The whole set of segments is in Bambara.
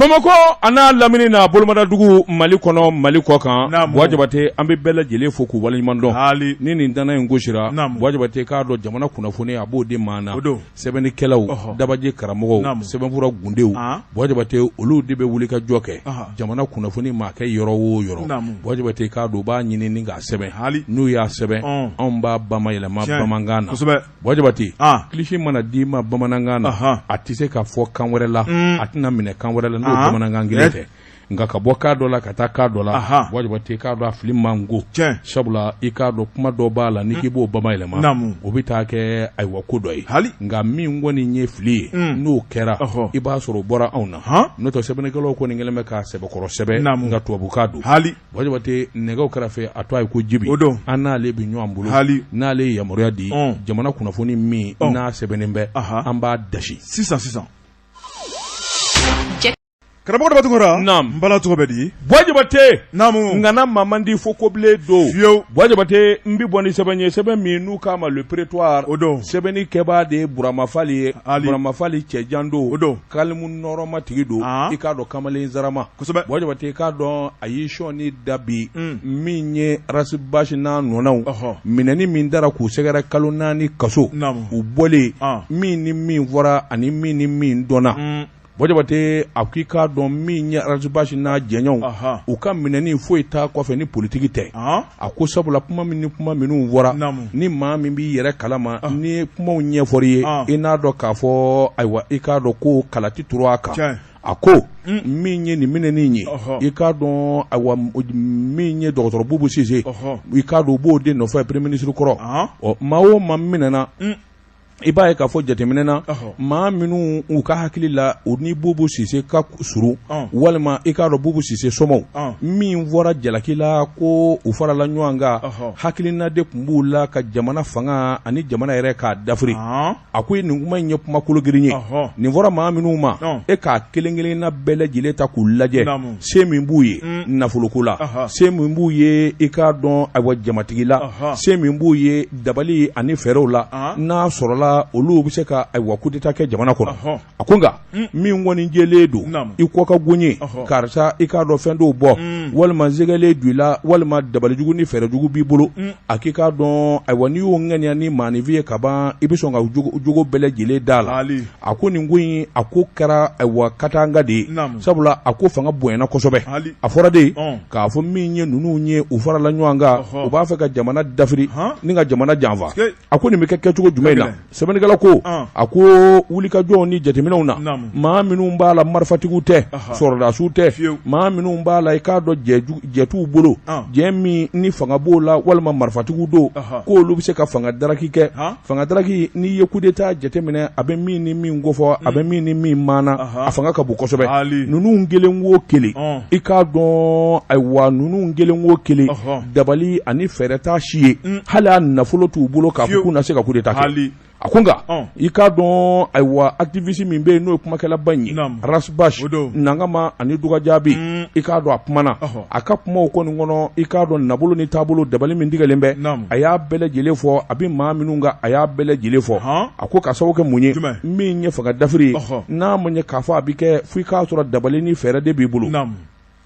Bamakɔ a n'a lamini n'a bolomadadugu Mali kɔnɔ Mali kɔ kan, naamu, Buwa Jabate an bɛ bɛɛ lajɛlen fo k'u waleɲuman dɔn, haali, ni nin danna in gosira, naamu, Buwa Jabate k'a dɔn jamana kunnafoni a b'o di maa na, o don, sɛbɛnnikɛlaw, ɔhɔ, dabaji karamɔgɔw, naamu, sɛbɛnfura gundew, an, Buwa Jabate olu de bɛ wuli ka jɔ kɛ, ɔhɔ, jamana kunnafoni maa kɛ yɔrɔ o yɔrɔ, naamu, Buwa Jabate k'a dɔn u b'a ɲini ni k'a sɛbɛn, haali, n'u y'a sɛbɛn, ɔn, anw b'a bamayɛlɛma bamanankan na, kosɛbɛ. Buwa Jabate kilisi mana d'i ma bamanankan na a tɛ se ka fɔ kan wɛrɛ la a tɛna minɛ kan wɛrɛ la n'o bamanankan kelen tɛ nka ka bɔ kan dɔ la ka taa kan dɔ la Buwa Jabate k'a dɔn a fili man go sabula i k'a dɔn kuma dɔ b'a la n'i k'i b'o bamayɛlɛma o bɛ taa kɛ ayiwa ko dɔ ye nka min kɔni ye fili ye n'o kɛra i b'a sɔrɔ o bɔra anw na n'o tɛ sɛbɛnnikɛlaw kɔni kɛlen bɛ k'a sɛbɛkɔrɔ sɛbɛn nka tubabukan don Buwa Jabate nɛgɛw kɛrɛfɛ a tɔgɔ ye ko Jibi o don an n'ale bɛ ɲɔgɔn bolo hali n'ale ye yamaruya di jamana kunnafoni min n'a sɛbɛnnen bɛ an b'a dasi sisan sisan karamɔgɔ Daba Tunkara n bala tɔgɔ bɛ di Buwa Jabate naamu n kana maa man di fo kobilen don fiyewu Buwa Jabate n bɛ bɔ ni sɛbɛn ye sɛbɛn min n'u k'a ma Le Prétoire o don sɛbɛnni kɛbaa de ye Burama Fali ye Burama Fali cɛjan don o don kalimu nɔrɔma tigi don i k'a dɔn kamalen zarama kosɛbɛ Buwa Jabate i k'a dɔn a y'i sɔnni da bi min ye Ras Bath n'a nɔnaw minɛni min dara k'u sɛgɛrɛ kalo 4 kaso u bɔlen min ni min fɔra ani min ni min dɔnna Buwa Jabate a k'i k'a dɔn min ye Ras Bath n'a jɛɲɔgɔnw u ka minɛni foyi t'a kɔfɛ ni politiki tɛ a ko sabula kuma min ni kuma minnu fɔra ni maa min b'i yɛrɛ kalama ni kumaw ɲɛfɔr'i ye i n'a dɔn k'a fɔ ayiwa i k'a dɔn ko kalati turu a kan a ko min ye nin minɛni ye i k'a dɔn ayiwa min ye dɔgɔtɔrɔ Bubu Sise i k'a dɔn u b'o de nɔfɛ premier ministre kɔrɔ ɔ maa o maa minɛna i b'a ye k'a fɔ jateminɛ na maa minnu u ka hakili la u ni Bubu Sise ka surun walima i k'a dɔn Bubu Sise somɔgɔw min fɔra jalaki la ko u farala ɲɔgɔn kan hakilina de tun b'u la ka jamana fanga ani jamana yɛrɛ k'a dafiri a ko nin kuma in ye kuma kologirin ye nin fɔra maa minnu ma e k'a kelen kelenna bɛɛ lajɛlen ta k'u lajɛ se min b'u ye nafoloko la se min b'u ye i k'a dɔn ayiwa jamatigi la se min b'u ye dabali ani fɛɛrɛw la n'a sɔrɔla olu bɛ se ka ayiwa coup d'état kɛ jamana kɔnɔ a ko nka min kɔni jɛlen don i kɔ ka go ye karisa i k'a dɔn fɛn dɔw bɔ walima sɛgɛlen don i la walima dabalijugu ni fɛɛrɛjugu b'i bolo a k'i k'a dɔn ayiwa n'i y'o ŋaniya ni maaninfin ye kaban i bɛ sɔn ka jogo bɛɛ lajɛlen da la a ko nin ko in a ko kɛra ayiwa katanga de ye sabula a ko fanga bonyana kosɛbɛ a fɔra de k'a fɔ min ye ninnu ye u farala ɲɔgɔn kan u b'a fɛ ka jamana dafiri ni ka jamana janfa a ko nin bɛ kɛ kɛcogo jumɛn in na sɛbɛnnikɛla ko a ko wulikajɔw ni jateminɛw na maa minnu b'a la marifatigiw tɛ sɔrɔdasiw tɛ maa minnu b'a la i k'a dɔn jɛ t'u bolo jɛ min ni fanga b'o la walima marifatigiw don k'olu bɛ se ka fanga daraki kɛ fanga daraki n'i ye coup d'état jateminɛ a bɛ min ni min kofɔ a bɛ min ni min maana a fanga ka bon kosɛbɛ ninnu kelen o kelen i k'a dɔn ayiwa ninnu kelen o kelen dabali ani fɛɛrɛ t'a si ye hali a nafolo t'u bolo k'a fɔ k'u na se ka coup d'état kɛ a ko nka i k'a dɔn ayiwa activiste min bɛ yen n'o ye kumakɛlaba in ye Ras Bath Nangama ani Dugajaabi i k'a dɔn a kumana a ka kumaw kɔni kɔnɔ i k'a dɔn nabolo ni taabolo dabali min tigɛlen bɛ a y'a bɛɛ lajɛlen fɔ a bɛ maa minnu kan a y'a bɛɛ lajɛlen fɔ a ko ka sababu kɛ mun ye min ye fanga dafiri ye n'a ma ɲɛ k'a fɔ a bɛ kɛ fo i k'a sɔrɔ dabali ni fɛɛrɛ de b'i bolo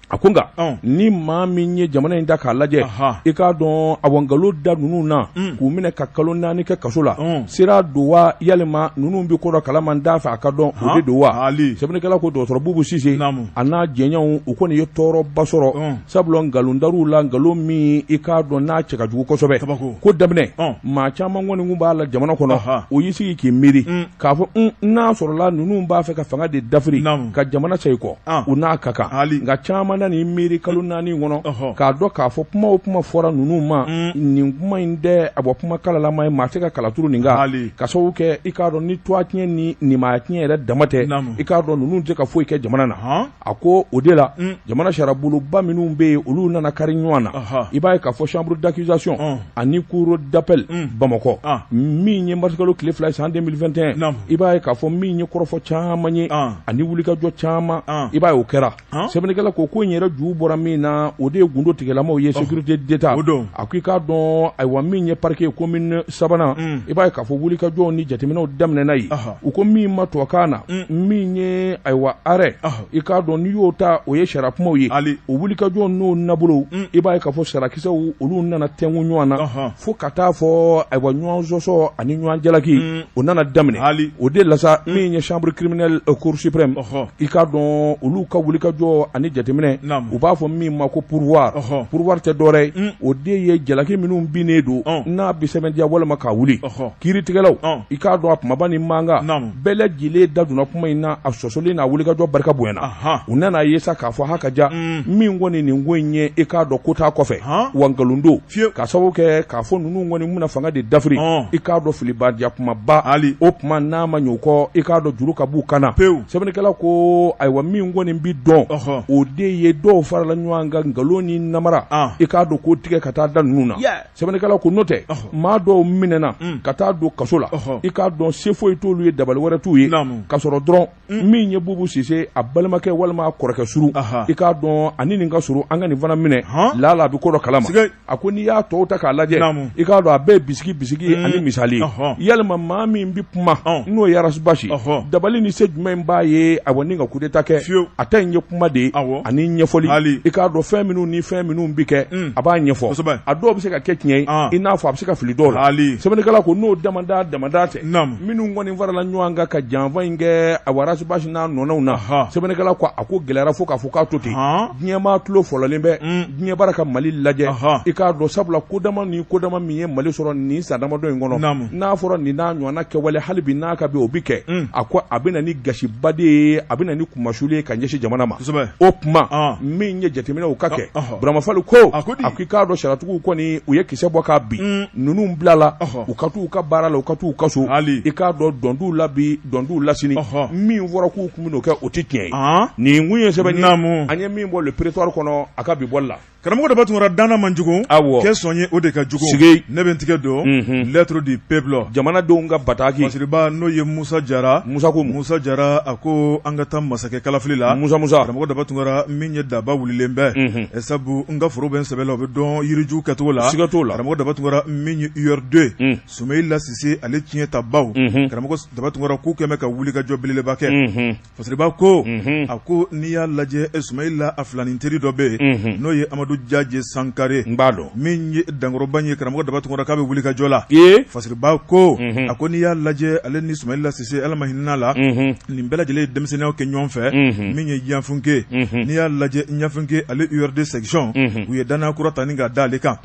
a ko nka ni maa min ye jamana in ta k'a lajɛ i k'a dɔn a nkalon da ninnu na k'u minɛ ka kalo 4 kɛ kaso la sira don wa yalima ninnu bɛ ko dɔ kalama n t'a fɛ a ka dɔn o de don wa sɛbɛnnikɛla ko dɔgɔtɔrɔ Bubu Sise a n'a jɛɲɔgɔnw u kɔni ye tɔɔrɔba sɔrɔ sabula nkalon dar'u la nkalon min i k'a dɔn n'a cɛ ka jugu kosɛbɛ ko daminɛ maa caman kɔni tun b'a la jamana kɔnɔ u y'i sigi k'i miiri k'a fɔ n'a sɔrɔla ninnu b'a fɛ ka fanga de dafiri ka jamana segin kɔ u n'a ka kan nka caman nan'i miiri kalo 4 kɔnɔ k'a dɔn k'a fɔ kuma o kuma fɔra ninnu ma nin kuma in tɛ a bɔ kuma kalalama ye maa tɛ ka kala turu nin kan ka sababu kɛ i k'a dɔn ni tɔgɔ tiɲɛ ni nimaya tiɲɛ yɛrɛ dama tɛ i k'a dɔn ninnu tɛ ka foyi kɛ jamana na a ko o de la jamana sariyabulonba minnu bɛ yen olu nana kari ɲɔgɔn na i b'a ye k'a fɔ chambre d'accusation ani cour d'appel Bamakɔ min ye marisikalo tile 2 san 2021 i b'a ye k'a fɔ min ye kɔrɔfɔ caman ye ani wulikajɔ caman i b'a ye o kɛra sɛbɛnnikɛla ko ko in yɛrɛ ju bɔra min na, o de ye gundo tigilamaw ye, sécurité d'État. A ko i k'a dɔn, ayiwa, min ye parquet commune sabanan, i b'a ye k'a fɔ wulikajɔw ni jateminɛw daminɛna yen. U ko min ma tubabukan na, min ye ayiwa arrêt, i k'a dɔn n'i y'o ta, o ye sariya kumaw ye. O wulikajɔ n'o nabolo, i b'a ye k'a fɔ sarakisɛw olu nana tɛnku ɲɔgɔn na fo ka taa fɔ ayiwa ɲɔgɔn sɔsɔ ani ɲɔgɔn jalaki o nana daminɛ. O de la sa, min ye chambre criminelle cour suprême, i k'a dɔn olu ka wulikajɔ ani jateminɛ, u b'a fɔ min ma ko pourvoi. Pourvoi tɛ dɔwɛrɛ ye, o de ye jalaki minnu binnen don, n'a bɛ sɛbɛntiya walima k'a wuli. Kiiritigɛlaw, i k'a dɔn a kumaba ni mankan bɛɛ lajɛlen da donna kuma in na, a sɔsɔli n'a wulikajɔ barika bonyana. U nana ye sa k'a fɔ ha ka ja min kɔni nin ko in ye, i k'a dɔn ko t'a kɔfɛ, wa nkalon don, ka sababu kɛ k'a fɔ ninnu kɔni bɛna fanga de dafiri. I k'a dɔn filibadiya kumaba, o tuma n'a ma ɲɛ o kɔ, i k'a dɔn juru ka b'u kan na. Sɛbɛnnikɛla ko ayiwa, min kɔni bi dɔn, o de ye dɔw farala ɲɔgɔn kan nkalon ni namara, i k'a dɔn k'o tigɛ ka taa da ninnu na. Sɛbɛnnikɛla ko n'o tɛ, maa dɔw minɛna ka taa don kaso la, i k'a dɔn se foyi t'olu ye, dabali wɛrɛ t'u ye, ka sɔrɔ dɔrɔn min ye Bubu Sise a balimakɛ walima a kɔrɔkɛ surun, i k'a dɔn ani nin ka surun, an ka nin fana minɛ, lala a bɛ ko dɔ kalama. A ko n'i y'a tɔw ta k'a lajɛ, i k'a dɔn a bɛɛ bisigi bisigi ani misali. Yalima maa min bɛ kuma n'o ye Ras Bath, dabali ni se jumɛn b'a ye awa ni ka coup d'état kɛ? A ta in ye kuma de ye ani ɲɛfɔli. I k'a dɔn fɛn minnu ni fɛn minnu bɛ kɛ, a b'a ɲɛfɔ. A dɔw bɛ se ka kɛ tiɲɛ ye, i n'a fɔ a bɛ se ka fili dɔw la. Sɛbɛnnikɛla ko n'o damada damada tɛ, minnu kɔni farala ɲɔgɔn kan ka janfa in kɛ awa Ras Bath n'a nɔnɔw na, sɛbɛnnikɛla ko a ko gɛlɛyara fo k'a fɔ k'a to ten. Diɲɛmaa tulo fɔlɔlen bɛ, diɲɛ bara ka Mali lajɛ, i k'a dɔn sabula ko dama ni ko dama min ye Mali sɔrɔ nin san damadɔ in kɔnɔ, n'a fɔra nin n'a ɲɔgɔnna kɛwale hali bi n'a ka bi o bɛ kɛ, a ko a bɛ na ni gasiba de ye, a bɛ na ni kunmasuli ye ka ɲɛsin jamana ma. O tuma min ye jateminɛw ka kɛ, Burama Fali ko a ko i k'a dɔn sariyatigiw kɔni u ye kisɛ bɔ k'a bin, ninnu bilala, u ka t'u ka baara la, u ka t'u ka so. I k'a dɔn dɔn t'u la bi, dɔn t'u la sini. Min fɔra k'u tun bɛn'o kɛ, o tɛ tiɲɛ ye. Nin kun ye sɛbɛn ye, an ye min bɔ Le Prétoire kɔnɔ a ka bi bɔli la. Karamɔgɔ Daba Tunkara, danna man jugu, awɔ, kɛ sɔn ye o de ka jugu. Sigi. Ne bɛ n tigɛ don Lettre du peuple, jamanadenw ka bataki. Fasiriba n'o ye Musa Jara, Musa ko Musa Jara, a ko an ka taa masakɛ kalafili la. Musa Musa. Karamɔgɔ Daba Tunkara, min ye daba wulilen bɛ, sabu n ka foro bɛ n sɛbɛ la, o bɛ dɔn yiriju kɛcogo la. Siga t'o la. Karamɔgɔ Daba Tunkara, min ye URD, Sumayila Sise, ale tiɲɛ ta baw, karamɔgɔ Daba Tunkara k'u kɛmɛ ka wuli ka jɔ belebeleba kɛ. Fasiriba ko a ko n'i y'a lajɛ Sumayila a filanin teri dɔ bɛ yen, n'o ye Amadu Jaje Sankare, n b'a dɔn, min ye dankɔrɔba ye, karamɔgɔ Daba Tunkara k'a bɛ wuli ka jɔ la. Fasiriba ko a ko n'i y'a lajɛ ale ni Sumayila Sise, Ala ma hinɛ la, nin bɛɛ lajɛlen ye denmisɛnninya kɛ ɲɔgɔn fɛ. Min ye Ɲafunke, n'i y'a lajɛ Ɲafunke ale URD section, u ye danaya kura ta ni k'a da ale kan.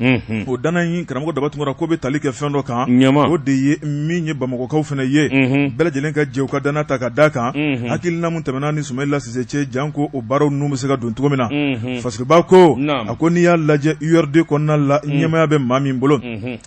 O danaya in, karamɔgɔ Daba Tunkara, ko bɛ tali kɛ fɛn dɔ kan, o de ye min ye Bamakɔkaw fana ye, bɛɛ lajɛlen ka jɛ u ka danaya ta ka d'a kan. Hakilina min tɛmɛna ni Sumayila Sise cɛ, janko o baaraw ninnu bɛ se ka don cogo min na. Fasiriba ko a ko n'i y'a lajɛ URD kɔnɔna la, ɲɛmaaya bɛ maa min bolo,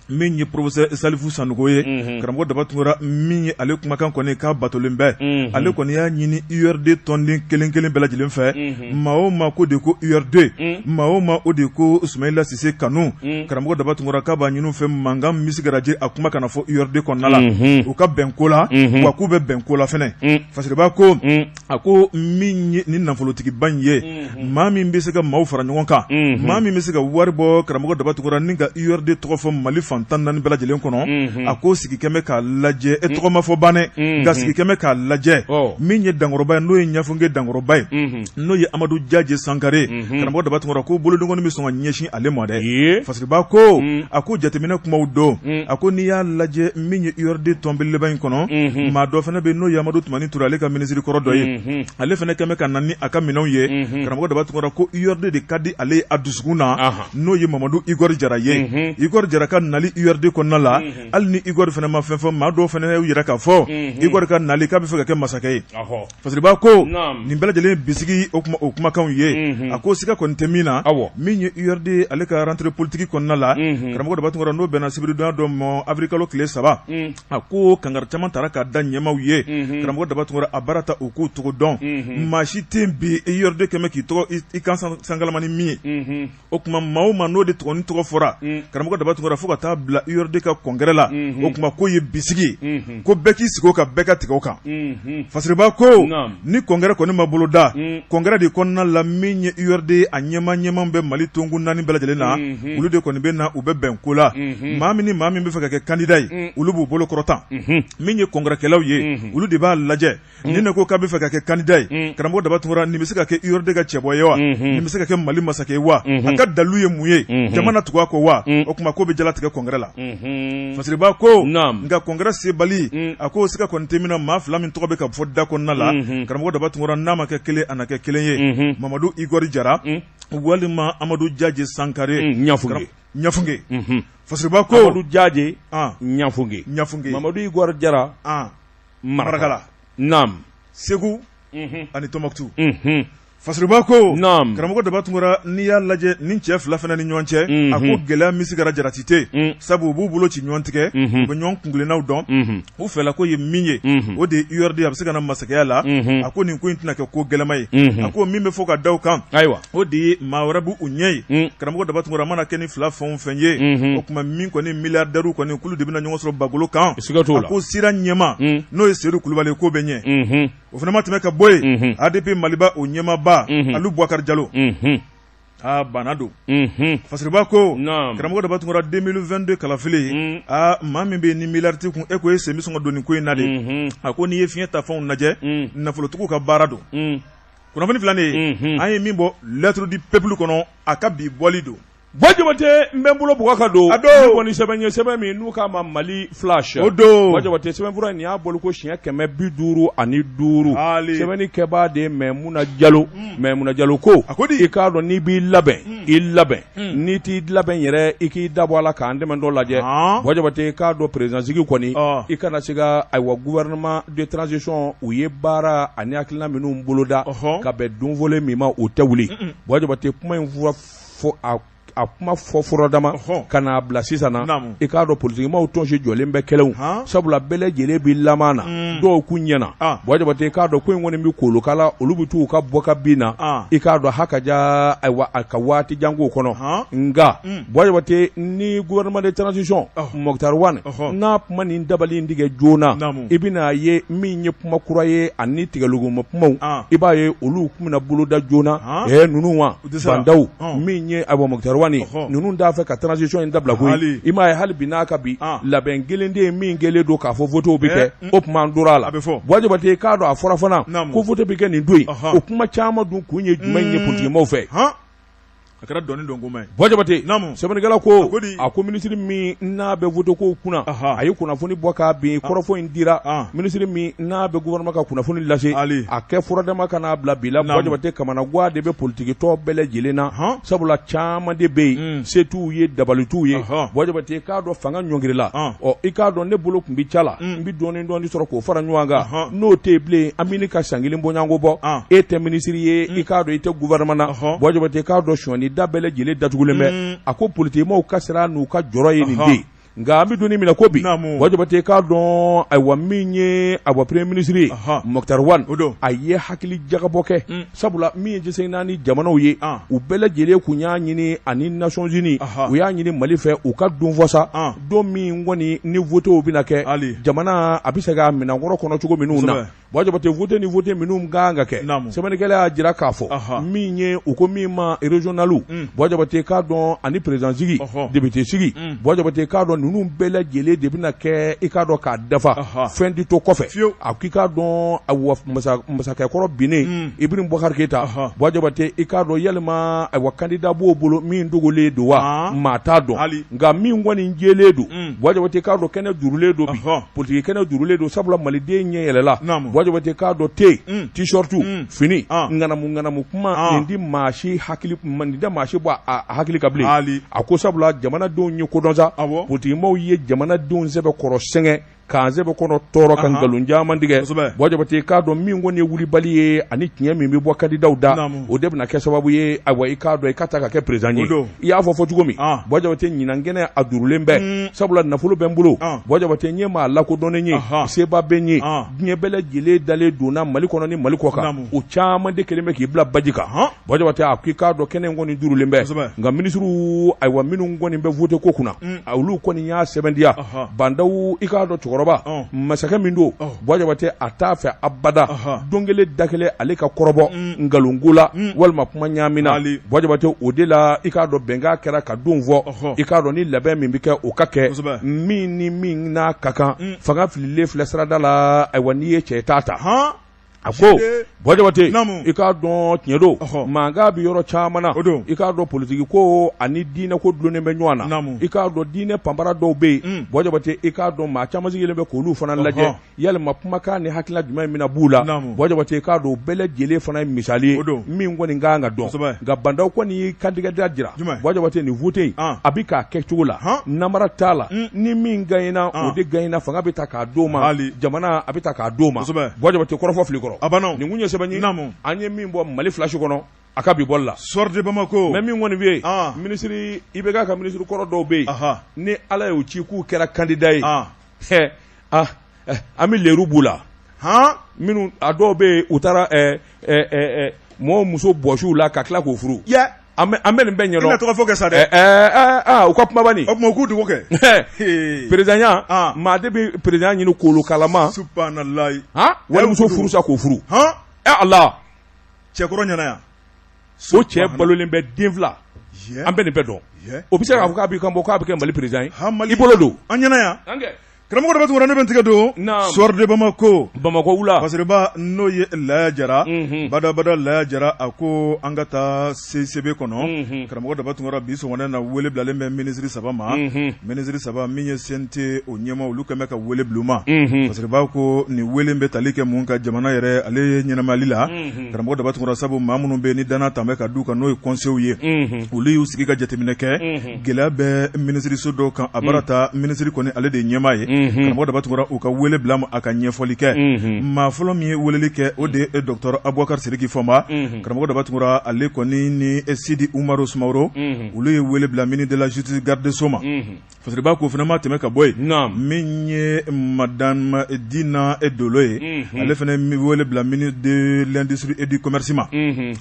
min ye professeur Salifu Sanogo ye, karamɔgɔ Daba Tunkara, min ye ale kumakan kɔni k'a batolen bɛ. Ale kɔni y'a ɲini URD tɔnden kelen kelen bɛɛ lajɛlen fɛ, maa o maa ko de ko URD, maa o maa o de ko Sumayila Sise kanu, karamɔgɔ Daba Tunkara k'a b'a ɲini u fɛ, mankan misigaraje a kuma kana fɔ URD kɔnɔna la, u ka bɛn ko la, wa k'u bɛ bɛn ko la fɛnɛ. Fasiriba ko a ko min ye ni nafolotigiba in ye, maa min bɛ se ka maaw fara ɲɔgɔn kan, maa min bɛ se ka wari bɔ, karamɔgɔ Daba Tunkara, ni ka URD tɔgɔ fɔ Mali fan 14 bɛɛ lajɛlen kɔnɔ, a ko sigi kɛmɛ k'a lajɛ, e tɔgɔ ma fɔ banɛ, nka sigi kɛmɛ k'a lajɛ, min ye dankɔrɔba ye, n'o ye Ɲafunke dankɔrɔba ye, n'o ye Amadu Jaje Sankare, karamɔgɔ Daba Tunkara ko bolodenkɔni bɛ sɔn ka ɲɛsin ale ma dɛ. Fasiriba ko a ko jateminɛ kumaw don. A ko n'i y'a lajɛ min ye URD tɔnbeleba in kɔnɔ, maa dɔ fana bɛ n'o ye Amadu Tumani Ture, ale ka minisiri kɔrɔ dɔ ye, ale fana kɛmɛ ka na ni a ka minɛnw ye. Karamɔgɔ Daba Tunkara ko URD de ka di ale a dusukun na, n'o ye Mamadu Igor Jara ye. Igor Jara ka nali URD kɔnɔna la, hali ni Igor fana ma fɛn fɔ, maa dɔw fana y'u yira k'a fɔ Igor ka nali k'a bɛ fɛ ka kɛ masakɛ ye. Fasiriba ko nin bɛɛ lajɛlen bisigi o kuma o kumakanw ye, a ko siga kɔni tɛ min na, min ye URD ale ka rentrée politique kɔnɔna la, karamɔgɔ Daba Tunkara, n'o bɛnna sibiridon dɔ ma avril kalo tile 3, a ko kangari caman taara k'a da ɲɛmaaw ye. Karamɔgɔ Daba Tunkara, a baara ta u k'u cogo dɔn, maa si tɛ bi URD kɛmɛ k'i tɔgɔ i kan sangalama ni min ye. O tuma maa o maa n'o de tɔgɔ ni tɔgɔ fɔra, karamɔgɔ Daba Tunkara, fo ka taa bila URD ka congrès la, o tuma k'o ye bisigi ye, ko bɛɛ k'i sigi o kan, bɛɛ ka tigɛ o kan. Fasiriba ko ni congrès kɔni ma boloda, congrès de kɔnɔna la, min ye URD a ɲɛmaa ɲɛmaa bɛ Mali tonkun 4 bɛɛ lajɛlen na, unhun, olu de kɔni bɛ na u bɛ bɛn ko la, unhun, maa min ni maa min bɛ fɛ ka kɛ candidat ye, olu b'u bolo kɔrɔta, unhun, min ye congrès-kɛlaw ye, unhun, olu de b'a lajɛ ni ne ko k'a bɛ fɛ ka kɛ candidat ye, karamɔgɔ Daba Tunkara nin bɛ se ka kɛ URD ka cɛbɔ ye wa, nin bɛ se ka kɛ Mali masakɛ ye wa, a ka dalilu ye mun ye, jama na tugu a kɔ wa, o tuma ko bɛ jalatigɛ congrès la. Fasiriba ko nka congrès sebali a ko siga kɔni tɛ min na maa fila min tɔgɔ bɛ ka fɔ da kɔnɔna la, karamɔgɔ Daba Tunkara n'a ma kɛ kelen a na kɛ kelen ye, Mamadu Igɔri Jara walima Amadu Jaje Sankare Ɲafunke Fasiriba ko Amadu Jaje Ɲafunke Ɲafunke Mamadu Igɔri Jara Marakala naam Segu ani Tɔnbukutu Fasiriba ko naam karamɔgɔ Daba Tunkara n'i y'a lajɛ nin cɛ fila fana ni ɲɔgɔn cɛ a ko gɛlɛya min sigara jarati tɛ sabu u b'u bolo ci ɲɔgɔn tigɛ u bɛ ɲɔgɔn kuntilennaw dɔn u fɛla ko ye min ye o de ye URD a bɛ se ka na masakɛya la a ko nin ko in tɛna kɛ ko gɛlɛma ye a ko min bɛ fɔ ka da kan ayiwa o de ye maa wɛrɛ b'u ɲɛ ye karamɔgɔ Daba Tunkara mana kɛ ni fila fɛn o fɛn ye o tuma min kɔni milliardaires kɔni k'olu de bɛna ɲɔgɔn sɔrɔ bagolo kan siga t'o la a ko sira ɲɛma n'o ye Sedu Kulubali ko bɛ ɲɛ o fana ma tɛmɛ ka bɔ yen ADP Maliba o ɲɛmaaba Alu Bubakari Jalo aa bana don Fasiriba ko karamɔgɔ Daba Tunkara 2022 kalafili aa maa min bɛ ni miliyari t'i kun e ko e sen bɛ sɔn ka don nin ko in na de a ko n'i ye fiɲɛ ta fɛnw lajɛ nafolotigiw ka baara don kunnafoni filɛ nin ye an ye min bɔ Lettre du peuple kɔnɔ a ka bi bɔli don Buwa Jabate n bɛ n bolo bugɔ ka don a don bɔ ni sɛbɛn ye sɛbɛn min n'u k'a ma Mali Flash o don Buwa Jabate sɛbɛnfura nin y'a bɔli ko siɲɛ 505 sɛbɛnni kɛbaa de ye Mɛmuna Jalo Mɛmuna Jalo ko a ko di i k'a dɔn n'i b'i labɛn i labɛn n'i t'i labɛn yɛrɛ i k'i da bɔ a la k'an dɛmɛ dɔ lajɛ Buwa Jabate i k'a dɔn président sigi kɔni i kana se ka ayiwa gouvernement de transition u ye baara ani hakilina minnu boloda ka bɛn donfɔlen min ma o tɛ wuli Buwa Jabate kuma in fɔ a kuma fɔ fɔlɔ dama ka n'a bila sisan na i k'a dɔn politikimaw tɔnsi jɔlen bɛ kɛlɛw sabula bɛɛ lajɛlen bɛ laman na dɔw k'u ɲɛna Buwa Jabate i k'a dɔn ko in kɔni bɛ kolokala olu bɛ t'u ka bɔ ka bin na i k'a dɔn ha ka ja ayiwa a ka waati jan k'o kɔnɔ nka Buwa Jabate ni gouvernement de transition Moctar Ouane n'a kuma nin dabali in tigɛ joona i bɛna a ye min ye kuma kura ye ani tigɛlogoma kumaw i b'a ye olu tun bɛna boloda joona ɛɛ ninnu wa Ba Ndaw min ye ayiwa Moctar Ouane ninnu t'a fɛ ka transition in dabila koyi i m'a ye hali bi n'a ka bi labɛn kelen tɛ yen min kɛlen don k'a fɔ votew bɛ kɛ o tuma an tora a la Buwa Jabate i k'a dɔn a fɔra fana ko vote bɛ kɛ nin don in o kuma caman dun kun ye jumɛn ye politikimaw fɛ a kɛra dɔnni dɔn kuma ye Buwa Jabate sɛbɛnnikɛla ko a ko minisiri min n'a bɛ vote kow kunna a ye kunnafoni bɔ k'a bin kɔrɔfɔ in dira minisiri min n'a bɛ gouvernement ka kunnafoni lase a kɛ furadama ka n'a bila bi la Buwa Jabate kamanagan de bɛ politikitɔn bɛɛ lajɛlen na sabula caman de bɛ yen se t'u ye dabali t'u ye Buwa Jabate i k'a dɔn fanga ɲɔngirila ɔ i k'a dɔn ne bolo tun bɛ ca la n bɛ dɔɔnin dɔɔnin sɔrɔ k'o fara ɲɔgɔn kan n'o tɛ yen bilen an bɛ ka san kelen bɔɲɔgɔnko bɔ e tɛ minisiri ye i k'a dɔn i tɛ gouvernement na Buwa Jabate i k'a dɔn sonyani da bɛɛ lajɛlen datugulen bɛ a ko politikimaaw ka siran n'u ka jɔrɔ ye nin de ye nka an bɛ don min na ko bi Buwa Jabate i k'a dɔn ayiwa min ye ayiwa premier ministre ye Moctar Ouane a ye hakili jagabɔ kɛ sabula min ye diɲɛ naani jamanaw ye u bɛɛ lajɛlen kun y'a ɲini ani Nations Unies u y'a ɲini Mali fɛ u ka don fɔ sa don min kɔni ni votew bɛna kɛ jamana a bɛ se ka minɛnkɔrɔ kɔnɔ cogo minnu na Buwa Jabate vote ni vote minnu ka kan ka kɛ sɛbɛnnikɛla y'a jira k'a fɔ min ye u ko min ma régional Buwa Jabate k'a dɔn ani président sigi député sigi Buwa Jabate k'a dɔn ninnu bɛɛ lajɛlen de bɛna kɛ i k'a dɔn k'a dafa fɛn tɛ to kɔfɛ a k'i k'a dɔn masakɛkɔrɔ binnen Ibrahim Boubacar Keita Buwa Jabate i k'a dɔn yalima ayiwa candidat b'o bolo min dogolen don wa maa t'a dɔn nka min kɔni jɛlen don Buwa Jabate k'a dɔn kɛnɛ durulen don bi politiki kɛnɛ durulen don sabula maliden ɲɛ yɛlɛla Buwa Jabate k'a dɔn te t-shirt fini ŋanamu ŋanamu kuma nin tɛ maa si hakili nin tɛ maa si bɔ a hakili kan bilen a ko sabula jamanadenw ye kodɔn sa politikimaw ye jamanadenw sɛbɛkɔrɔ sɛgɛn k'an sɛbɛkɔrɔ tɔɔrɔ ka nkalon caman tigɛ Buwa Jabate k'a dɔn min kɔni ye wulibali ye ani tiɲɛ min bɛ bɔ kandidaw da o de bɛna kɛ sababu ye ayiwa i k'a dɔn i ka ta ka kɛ président ye i y'a fɔ fɔ cogo min Buwa Jabate ɲinan kɛnɛ a durulen bɛ sabula nafolo bɛ n bolo Buwa Jabate n ye maa lakodɔnnen ye seba bɛ n ye diɲɛ bɛɛ lajɛlen dalen donna Mali kɔnɔ ni Mali kɔkan o caman de kɛlen bɛ k'i bila baji kan Buwa Jabate a ko i k'a dɔn kɛnɛ in kɔni durulen bɛ nka minisiriw ayiwa minnu kɔni bɛ vote ko kunna olu kɔni y'a sɛbɛntiya Ba Ndaw i k'a dɔn cɛkɔrɔba cɛkɔrɔba masakɛ min don Buwa Jabate a t'a fɛ abada don kelen da kelen ale ka kɔrɔbɔ nkalonko la walima kuma ɲaamina Buwa Jabate o de la i k'a dɔn bɛnkan kɛra ka don fɔ i k'a dɔn ni labɛn min bɛ kɛ o ka kɛ min ni min n'a ka kan fanga fililen filɛ sirada la ayiwa n'i ye cɛ t'a ta a ko Buwa Jabate i k'a dɔn tiɲɛ don mankan bɛ yɔrɔ caman na i k'a dɔn politigi ko ani diinɛ ko dulonnen bɛ ɲɔgɔn na i k'a dɔn diinɛ panpara dɔw bɛ yen Buwa Jabate i k'a dɔn maa caman sigilen bɛ k'olu fana lajɛ yalima kumakan ni hakilila jumɛn bɛna b'u la Buwa Jabate i k'a dɔn bɛɛ lajɛlen fana ye misali ye min kɔni ka kan ka dɔn nka Ba Ndaw kɔni y'i kantigɛ da jira Buwa Jabate nin vote in a bɛ k'a kɛ cogo la namara t'a la ni min gagnera o de gagnera fanga bɛ ta k'a d'o ma jamana a bɛ ta k'a d'o ma Buwa Jabate kɔrɔfɔ fili kɔrɔ a banna nin kun ye sɛbɛn ye an ye min bɔ Mali Flash kɔnɔ a ka bi bɔli la Soir de Bamako mais min kɔni bɛ yen minisiri IBK ka minisiri kɔrɔ dɔw bɛ yen ni Ala y'u ci k'u kɛra candidat ye an bɛ leru b'u la minnu a dɔw bɛ yen u taara mɔgɔw muso bɔsiw la ka tila k'u furu an bɛ nin bɛɛ ɲɛdɔn i tɔgɔ fɔ kɛ sa dɛ u ka kumaba nin o tuma u k'u dogo kɛ perezidanya maa de bɛ perezidanya ɲini kolokalama subahanallahi walimuso furu sa k'o furu Ala cɛkɔrɔ ɲɛna yan o cɛ balolen bɛ den fila an bɛ nin bɛɛ dɔn o bɛ se k'a fɔ k'a b'i kan bɔ k'a bɛ kɛ Mali président ye i bolo don an ɲɛna yan karamɔgɔ Daba Tunkara ne bɛ n tigɛ don Soir de Bamako Bamakɔ wula Fasiriba n'o ye Laya Jara badabada Laya Jara a ko an ka taa CICB kɔnɔ karamɔgɔ Daba Tunkara bi sɔgɔmada na wele bilalen bɛ minisiri saba ma minisiri saba min ye CNT o ɲɛmaa olu kɛlen bɛ ka wele bila u ma Fasiriba ko nin wele bɛ tali kɛ mun kan jamana yɛrɛ ale ye ɲɛnamayali la karamɔgɔ Daba Tunkara sabu maa minnu bɛ ni danaya tun bɛ ka d'u kan n'o ye conseilw ye olu y'u sigi ka jateminɛ kɛ gɛlɛya bɛ minisiriso dɔw kan a bara ta minisiri kɔni ale de ye ɲɛmaa ye karamɔgɔ Daba Tunkara u ka wele bila ma a ka ɲɛfɔli kɛ maa fɔlɔ min ye weleli kɛ o de ye docteur Abubakar Sidiki Fɔnba karamɔgɔ Daba Tunkara ale kɔni ni Sidi Umaru Sumaworo olu ye wele bila ministre de la justice garde des sceaux ma Fasiriba k'o fana ma tɛmɛ ka bɔ yen min ye madame Dina Dolo ye ale fana wele bila ministre de l'industrie et du commerce ma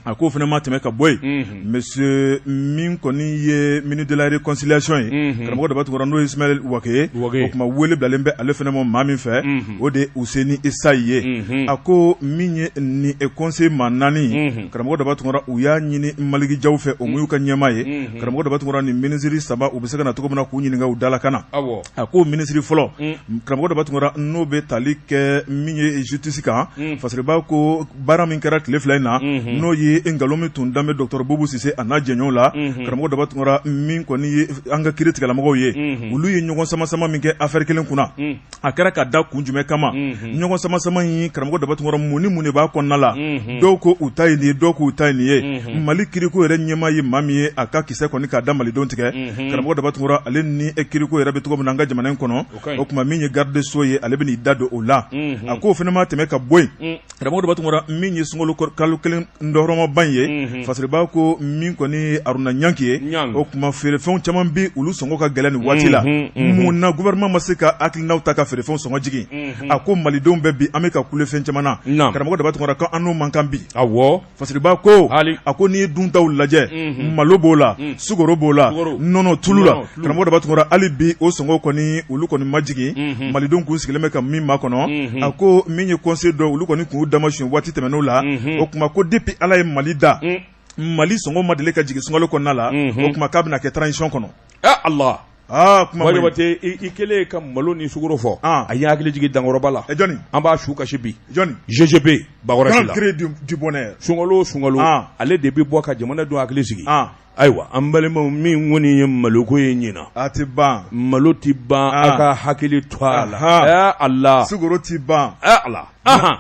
a k'o fana ma tɛmɛ ka bɔ yen monsieur min kɔni ye ministre de la réconciliation ye karamɔgɔ Daba Tunkara n'o ye Ismaël Wagué ye o tuma wele bilalen bɛ ale fana ma maa min fɛ o de ye Useni Sayi ye a ko min ye nin conseil maa naani karamɔgɔ Daba Tunkara u y'a ɲini Maliki Jaw fɛ o y'u ka ɲɛmaa ye karamɔgɔ Daba Tunkara ni minisiri saba u bɛ se ka na cogo min na k'u ɲininka u dalakan na a ko minisiri fɔlɔ karamɔgɔ Daba Tunkara n'o bɛ tali kɛ min ye justice kan Fasiriba ko baara min kɛra tile fila in na n'o ye nkalon min tun dalen bɛ docteur Bubu Sise a n'a jɛɲɔgɔnw la karamɔgɔ Daba Tunkara min kɔni ye an ka kiiritigɛlamɔgɔw ye olu ye ɲɔgɔn sama sama min kɛ affaire kelen kunna a kɛra ka da kun jumɛn kama ɲɔgɔn sama sama in karamɔgɔ Daba Tunkara mun ni mun de b'a kɔnɔna la dɔw ko u ta ye nin ye dɔw k'u ta ye nin ye Mali kiriko yɛrɛ ɲɛmaa ye maa min ye a ka kisɛ kɔni k'a da malidenw tigɛ karamɔgɔ Daba Tunkara ale ni kiriko yɛrɛ bɛ cogo min na an ka jamana in kɔnɔ o tuma min ye garde des sceaux ye ale bɛn'i da don o la a k'o fana ma tɛmɛ ka bɔ yen karamɔgɔ Daba Tunkara min ye sunkalo kalo kelen dɔrɔmaba in ye Fasiriba ko min kɔni ye Aruna Ɲangi ye o tuma feerefɛnw caman bɛ olu sɔngɔ ka gɛlɛn nin waati la mun na gouvernement ma se ka hakilinaw ta ka feerefɛnw sɔngɔ jigin a ko malidenw bɛ bi an bɛ ka kule fɛn caman na karamɔgɔ Daba Tunkara ko an n'o man kan bi Fasiriba ko a ko n'i ye duntaw lajɛ malo b'o la sukaro b'o la nɔnɔ tulu la karamɔgɔ Daba Tunkara hali bi o sɔngɔ kɔni olu kɔni ma jigin malidenw kun sigilen bɛ ka min makɔnɔ a ko min ye conseil dɔ olu kɔni k'u damasiyɛn waati tɛmɛnenw la o tuma ko depuis Ala ye Mali da Mali sɔngɔ ma deli ka jigin sunkalo kɔnɔna la o tuma k'a bɛna kɛ transition kɔnɔ Ala aa kuma Buwa Jabate i kɛlen ka malo ni sukaro fɔ a ye hakili jigin dankɔrɔba la jɔni an b'a su kasi bi jɔni GGB Bakɔrɔsi la gré du bonheur sunkalo o sunkalo ale de bɛ bɔ ka jamanadenw hakili sigi ayiwa an balimaw min kɔni ye maloko ye ɲinan a tɛ ban malo tɛ ban a ka hakili to a la Ala sukaro tɛ ban Ala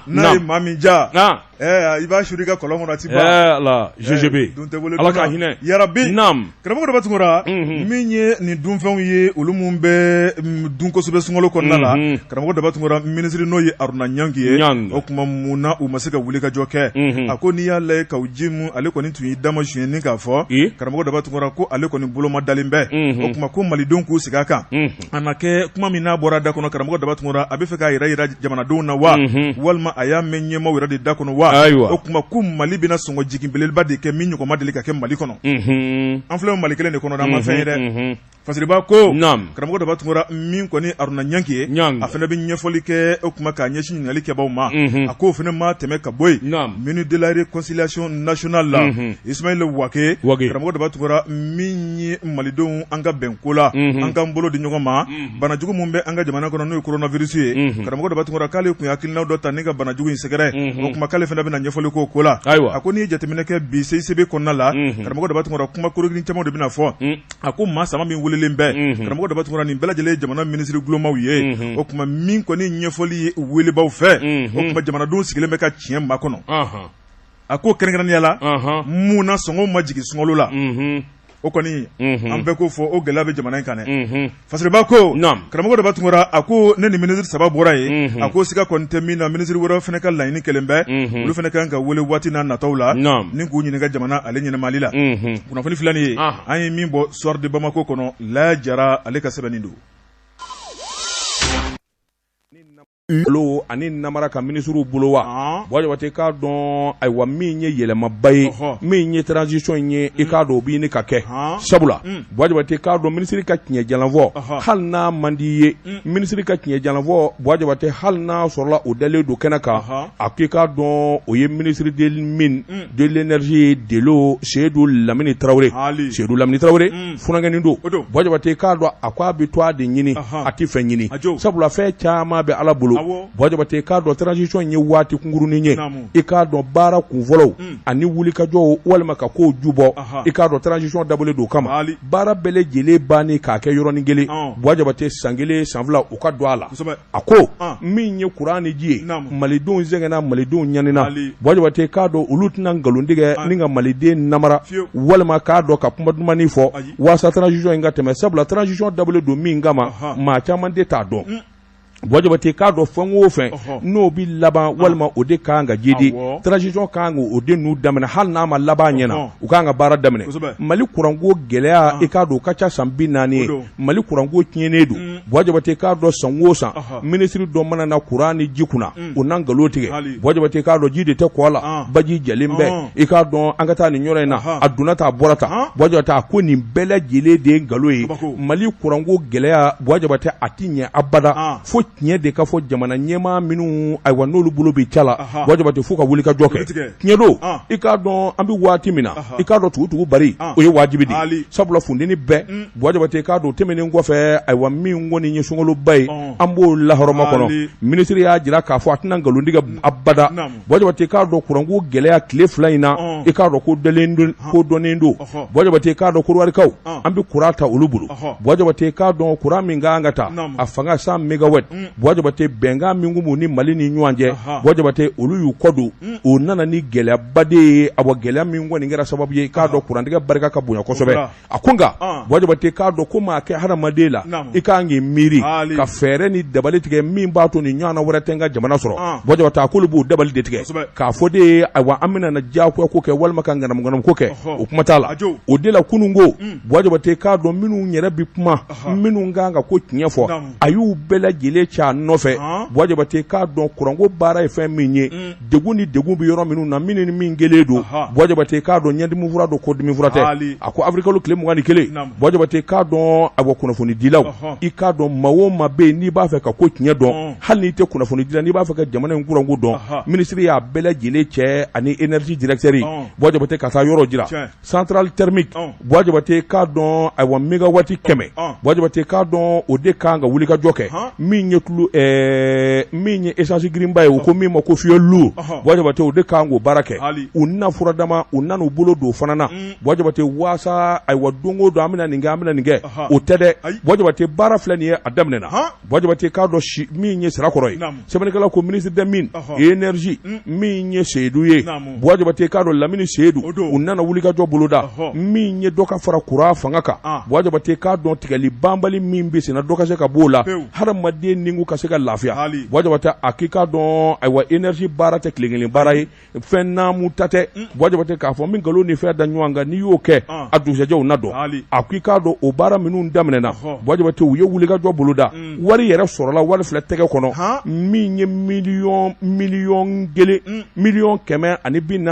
n'a ye maa min ja i b'a suuru i ka kɔlɔn kɔnɔ a tɛ ban Ala GGB Ala ka hinɛ yarabi naam karamɔgɔ Daba Tunkara min ye nin dunfɛnw ye olu minnu bɛ dun kosɛbɛ sunkalo kɔnɔna la karamɔgɔ Daba Tunkara minisiri n'o ye Aruna Ɲangi ye o tuma mun na u ma se ka wulikajɔ kɛ a ko n'i y'a lajɛ Kawu Jimu ale kɔni tun y'i damasiyɛn ni k'a fɔ karamɔgɔ Daba Tunkara ko ale kɔni boloma dalen bɛ o tuma ko malidenw k'u sigi a kan a na kɛ kuma min n'a bɔra da kɔnɔ karamɔgɔ Daba Tunkara a bɛ fɛ k'a yɛrɛ jira jamanadenw na wa walima a y'a mɛn ɲɛmaaw yɛrɛ de da kɔnɔ wa o tuma ko Mali bɛna sɔngɔ jigin belebeleba de kɛ min ɲɔgɔn ma deli ka kɛ Mali kɔnɔ an filɛ Mali kelen de kɔnɔ an ma fɛn ye dɛ. Fasiriba ko karamɔgɔ Daba Tunkara min kɔni Haruna Ɲangi ye a fana bɛ ɲɛfɔli kɛ o kuma k'a ɲɛsin ɲininkali kɛbaaw ma a k'o fana ma tɛmɛ ka bɔ yen ministre de la réconciliation nationale la Ismaël Wagué karamɔgɔ Daba Tunkara min ye malidenw an ka bɛn ko la an k'an bolo di ɲɔgɔn ma banajugu min bɛ an ka jamana kɔnɔ n'o ye coronavirus ye karamɔgɔ Daba Tunkara k'ale tun ye hakilina dɔ ta ni ka banajugu in sɛgɛrɛ o kuma k'ale fana bɛna ɲɛfɔli k'o ko la a ko n'i ye jateminɛ kɛ bi CICB kɔnɔna la karamɔgɔ Daba Tunkara kuma korogirin caman de bɛna fɔ a ko maa saba min welelen bɛ karamɔgɔ Daba Tunkara nin bɛɛ lajɛlen ye jamana minisiri gulomaw ye o tuma min kɔni ɲɛfɔli ye welebaw fɛ o tuma jamanadenw sigilen bɛ ka tiɲɛ makɔnɔ a ko kɛrɛnkɛrɛnnenya la mun na sɔngɔ ma jigin sunkalo la o kɔni an bɛɛ k'o fɔ o gɛlɛya bɛ jamana in kan dɛ Fasiriba ko karamɔgɔ Daba Tunkara a ko ne ni minisiri saba bɔra yen a ko siga kɔni tɛ min na minisiri wɛrɛ fana ka laɲini kelen bɛ olu fana kan ka wele waati n'a nataw la ni k'u ɲininka jamana ale ɲɛnamali la kunnafoni filɛ nin ye an ye min bɔ Soir de Bamako kɔnɔ Laya Jara ale ka sɛbɛnni don. Lo ani namara ka minisiriw bolo wa Buwa Jabate k'a dɔn ayiwa min ye yɛlɛmaba ye min ye transition in ye i k'a dɔn o bɛ ɲini ka kɛ sabula Buwa Jabate k'a dɔn minisiri ka tiɲɛ jalan fɔ hali n'a man di i ye minisiri ka tiɲɛ jalan fɔ Buwa Jabate hali n'a sɔrɔla o dalen don kɛnɛ kan a k'i k'a dɔn o ye ministre des mines de l'énergie de l'eau Seyidu Lamini Tarawele Seyidu Lamini Tarawele funankɛnin don Buwa Jabate k'a dɔn a ko a bɛ to a de ɲini a tɛ fɛn ɲini sabula fɛn caman bɛ Ala bolo Buwa Jabate k'a dɔn transition ye waati kunkurunin ye i k'a dɔn baara kunfɔlɔw ani wulikajɔw walima ka kow jubɔ i k'a dɔn transition dabɔlen don o kama baara bɛɛ lajɛlen bannen k'a kɛ yɔrɔnin kelen Buwa Jabate san kelen san fila u ka don a la a ko min ye kuran ni ji ye malidenw sɛgɛnna malidenw ɲanina Buwa Jabate k'a dɔn olu tɛna nkalon tigɛ ni ka maliden namara walima k'a dɔn ka kuma dumannin fɔ waasa transition in ka tɛmɛ sabula transition dabɔlen don min kama maa caman de t'a dɔn Buwa Jabate k'a dɔn fɛn o fɛn n'o bɛ laban walima o de kan ka jidi transition kan o de n'u daminɛ hali n'a ma laban ɲɛna u kan ka baara daminɛ Mali kuranko gɛlɛya i k'a dɔn o ka ca san 40 ye Mali kuranko tiɲɛnen don Buwa Jabate k'a dɔn san o san minisiri dɔ mana na kuran ni ji kunna o na nkalon tigɛ Buwa Jabate k'a dɔn ji de tɛ kɔ la baji jalen bɛ i k'a dɔn an ka taa nin yɔrɔ in na a donna tan a bɔra tan Buwa Jabate a ko nin bɛɛ lajɛlen de ye nkalon ye Mali kuranko gɛlɛya Buwa Jabate a tɛ ɲɛ abada fo tiɲɛ de ka fɔ jamana ɲɛmaa minnu ayiwa n'olu bolo bɛ ca la Buwa Jabate f'u ka wuli ka jɔ kɛ tiɲɛ don i k'a dɔn an bɛ waati min na i k'a dɔn tugutugu bari o ye wajibi de ye sabula funteni bɛɛ Buwa Jabate k'a dɔn tɛmɛnen kɔfɛ ayiwa min kɔni ye sunkaloba ye an b'o lahɔrɔma kɔnɔ minisiri y'a jira k'a fɔ a tɛna nkalon tigɛ abada Buwa Jabate k'a dɔn kuranko gɛlɛya tile fila in na i k'a dɔn ko dɔnnen don Buwa Jabate k'a dɔn Kɔdiwarikaw an bɛ kuran ta olu bolo Buwa Jabate k'a dɔn kuran min ka kan ka ta a fanga 100 mégawatt Buwa Jabate bɛnkan min tun b'u ni Mali ni ɲɔgɔn cɛ Buwa Jabate olu y'u kɔ don o nana ni gɛlɛyaba de ye awa gɛlɛya min kɔni kɛra sababu ye k'a dɔn kurantigɛ barika ka bonya kosɛbɛ a ko nka Buwa Jabate k'a dɔn ko maa kɛ hadamaden la i ka kan k'i miiri ka fɛɛrɛ ni dabali tigɛ min b'a to nin ɲɔgɔnna wɛrɛ tɛ n ka jamana sɔrɔ Buwa Jabate a k'olu b'o dabali de tigɛ k'a fɔ de ye ayiwa an bɛna na diyagoya ko kɛ walima ka ŋanamuŋanamu ko kɛ o kuma t'a la o de la kunun ko Buwa Jabate k'a dɔn minnu yɛrɛ bɛ kuma minnu kan ka ko tiɲɛ fɔ a y'u bɛɛ lajɛlen ci a nɔfɛ Buwa Jabate k'a dɔn kuranko baara ye fɛn min ye degun ni degun bɛ yɔrɔ minnu na min ni min kelen don Buwa Jabate k'a dɔn ɲɛdimi fura don kɔdimi fura tɛ a ko awirilikalo tile 21 Buwa Jabate k'a dɔn awa kunnafonidilaw i k'a dɔn maa o maa bɛ yen n'i b'a fɛ ka ko tiɲɛ dɔn hali n'i tɛ kunnafonidila n'i b'a fɛ ka jamana in kuranko dɔn minisiri y'a bɛɛ lajɛlen cɛ ani énergie directeur Buwa Jabate ka taa yɔrɔ jira Centrale thermique Buwa Jabate k'a dɔn ayiwa mégawatt 100 Buwa Jabate k'a dɔn o de kan ka wuli ka jɔ kɛ min ye tulu min ye essence girinba ye u ko min ma ko fioul lourd Buwa Jabate o de kan k'o baara kɛ u na furadama u nana u bolo don o fana na Buwa Jabate waasa ayiwa don o don an bɛna nin kɛ an bɛna nin kɛ o tɛ dɛ Buwa Jabate baara filɛ nin ye a daminɛna Buwa Jabate k'a dɔn si min ye Sirakɔrɔ ye sɛbɛnnikɛla ko ministre des mines et énergie min ye Seyidu ye Buwa Jabate k'a dɔn Lamini Seyidu u nana wulikajɔ boloda min ye dɔ ka fara kuran fanga kan Buwa Jabate k'a dɔn tigɛli banbali min bɛ senna dɔ ka se ka b'o la hadamaden ni ka se ka lafiya. Buwa Jabate a k'i k'a dɔn, ayiwa, énergie baara tɛ tile kelen baara ye, fɛn naamu ta tɛ. Buwa Jabate k'a fɔ n bɛ nkalon ni fɛn da ɲɔgɔn kan, n'i y'o kɛ, a dugusɛjɛ na dɔn. A ko i k'a dɔn, o baara minnu daminɛna, Buwa Jabate, u ye wulikajɔ boloda, wari yɛrɛ sɔrɔla, wari filɛ tɛgɛ kɔnɔ, min ye miliyɔn kelen 148 miliyɔn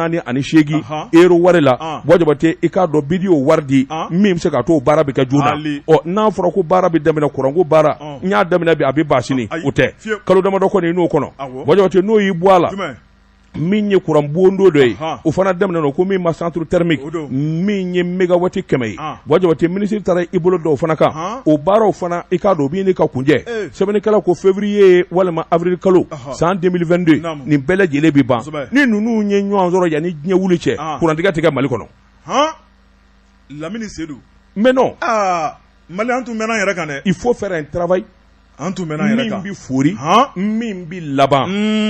euro wari la. Buwa Jabate, i k'a dɔn, bidi o wari di min bɛ se k'a to o baara bɛ kɛ joona. Ɔ, n'a fɔra ko baara bɛ daminɛ, kuranko baara, n y'a daminɛ bi, a bɛ ban sini, o tɛ. Kalo damadɔ kɔni n'o kɔnɔ, Buwa Jabate, n'o y'i bɔ a la, min ye kuran bondo dɔ ye, o fana daminɛ ko min ma centre thermique, min ye mégawatt 100 ye. Buwa Jabate, minisiri taara i bolo dɔw fana kan, o baaraw fana, i k'a dɔn, o bɛ ɲini ka kunjɛ. Sɛbɛnnikɛla ko février walima avril kalo san 2022, nin bɛɛ lajɛlen bɛ ban. Ni ninnu ye ɲɔgɔn sɔrɔ yanni diɲɛ wuli cɛ, kurantigɛ tigɛ Mali kɔnɔ. Lamini Sedu. Mais non. Aa, Mali, an tun mɛnna an yɛrɛ kan dɛ. Il faut faire un travail An tun mɛnna an yɛrɛ kan. Min bɛ fori, min bɛ laban,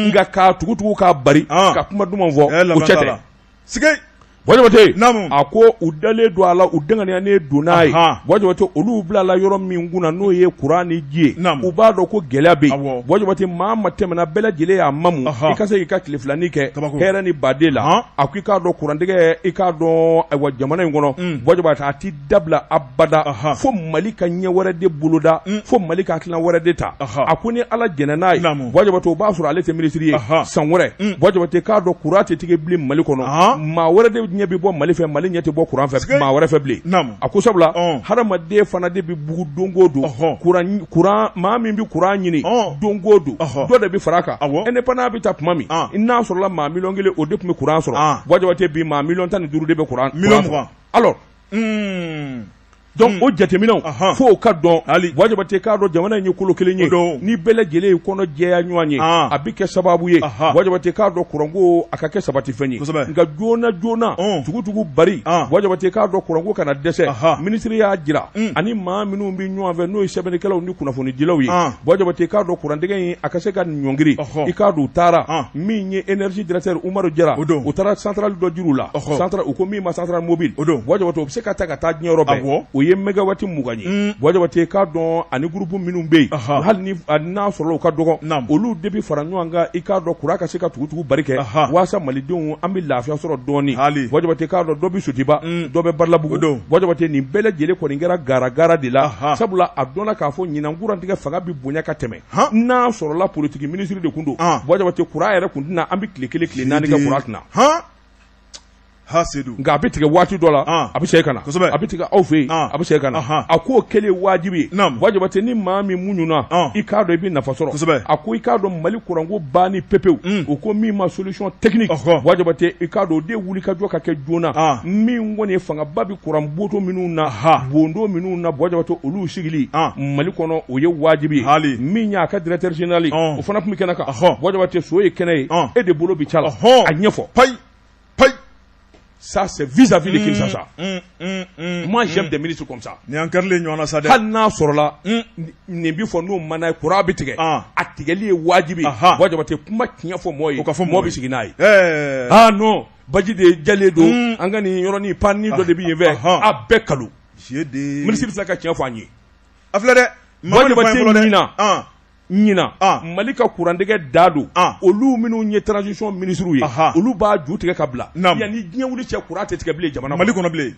nka k'a tugu-tugu k'a bari ka kuma duman fɔ, o cɛ tɛ. Sike. Buwa Jabate a ko u dalen don a la, u danganiyanen don n'a ye. Buwa Jabate, olu bilala yɔrɔ min kunna, n'o ye kuran ni ji ye, u b'a dɔn ko gɛlɛya bɛ yen. Buwa Jabate, maa ma tɛmɛna, bɛɛ lajɛlen y'a mamu, i ka se k'i ka tile filanin kɛ hɛrɛ ni baden la. A ko i k'a dɔn, kurantigɛ, i k'a dɔn, ayiwa, jamana in kɔnɔ, Buwa Jabate, a ti dabila abada fo Mali ka ɲɛ wɛrɛ de boloda, fo Mali ka hakilina wɛrɛ de ta. A ko ni Ala jɛnna n'a ye, Buwa Jabate, o b'a sɔrɔ ale tɛ minisiri ye san wɛrɛ. Buwa Jabate k'a dɔn, kuran tɛ tigɛ bilen Mali kɔnɔ, maa wɛrɛ de ɲɛ bɛ bɔ Mali fɛ, Mali ɲɛ tɛ bɔ kuran fɛ maa wɛrɛ fɛ bilen. A ko sabula hadamaden fana de bɛ bugu don o don, kuran, maa min bɛ kuran ɲini don o don, dɔ de bɛ fara a kan. Indépendance bɛ ta tuma min, n'a sɔrɔla maa 1 miliyɔn o de tun bɛ kuran sɔrɔ, Buwa Jabate, bi maa 15 miliyɔn de bɛ kuran sɔrɔ. Alors donc o jateminɛw, fo o ka dɔn. Buwa Jabate k'a dɔn, jamana in ye kolo kelen ye, ni bɛɛ lajɛlen ye kɔnɔ jɛya ɲɔgɔn ye, a bɛ kɛ sababu ye, Buwa Jabate k'a dɔn, kuranko a ka kɛ sabatifɛn ye. Nka joona joona, tugutugu bari, Buwa Jabate k'a dɔn, kuranko kana dɛsɛ. Minisiri y'a jira ani maa minnu bɛ ɲɔgɔn fɛ, n'o ye sɛbɛnnikɛlaw ni kunnafonidilaw ye, Buwa Jabate k'a dɔn, kurantigɛ in a ka se ka ɲɔngiri. I k'a dɔn, u taara min ye énergie directeur Umaru Jara, u taara centrale dɔ jir'u la, centrale, u ko min ma centrale mobile. Buwa Jabate, o bɛ se ka ta ka taa diɲɛ yɔrɔ bɛɛ, o ye mégawatt 20 ye. Buwa Jabate k'a dɔn, ani groupe minnu bɛ yen, hali ni n'a sɔrɔ u ka dɔgɔ, olu de bɛ fara ɲɔgɔn kan, i k'a dɔn, kuran ka se ka tugutugu bari kɛ walasa malidenw an bɛ lafiya sɔrɔ dɔɔnin. Buwa Jabate k'a dɔn, dɔ bɛ Sotiba, dɔ bɛ Balabugu. Buwa Jabate, nin bɛɛ lajɛlen kɔni kɛra gara de la, sabula a dɔnna k'a fɔ ɲinan kurantigɛ fanga bɛ bonya ka tɛmɛ. N'a sɔrɔla politique ministre de tun don, Buwa Jabate, kuran yɛrɛ tun tɛna, an bɛ tile kelen tile naani kɛ kuran tɛna. Ha, Sedu. Nka a bɛ tigɛ waati dɔ la, a bɛ segin ka na, a bɛ tigɛ aw fɛ yen, a bɛ segin ka na. A k'o kɛlen wajibi ye. Buwa Jabate, ni maa min muɲuna, i k'a dɔn i bɛ nafa sɔrɔ. A ko i k'a dɔn, Mali kuranko banni pepewu, u ko min ma solution technique, Buwa Jabate, i k'a dɔn, o de wuli ka jɔ ka kɛ joona. Min kɔni ye fangaba bɛ kuran boto minnu na, bondo minnu na, Buwa Jabate, olu sigili Mali kɔnɔ, o ye wajibi ye. Min y'a ka directeur général, o fana tun bɛ kɛnɛ kan. Buwa Jabate, so ye kɛnɛ ye, e de bolo bɛ ca la, a ɲɛfɔ. Payi payi. Ça, c'est vis-à-vis de Kinshasa. Moi, j'aime des ministres comme ça. Nin y'an karilen ɲɔgɔn na sa dɛ. Hali n'a sɔrɔla nin bɛ fɔ n'o mana ye, kuran bɛ tigɛ. A tigɛli ye wajibi ye. Buwa Jabate, kuma tiɲɛ fɔ mɔɔ ye. O ka fɔ mɔɔ bɛ sigi n'a ye. Ah non, baji de jalen don. An ka nin yɔrɔnin panni dɔ de bɛ yen fɛ. A bɛɛ kalo. Minisiri filɛ ka tiɲɛ fɔ an ye. A filɛ dɛ. Buwa Jabate, ɲinan. Ɲinan Mali ka kurantigɛ da don, olu minnu ye transition ministres ye, olu b'a ju tigɛ ka bila. Yanni diɲɛ wuli cɛ, kuran tɛ tigɛ bilen jamana Mali kɔnɔ bilen.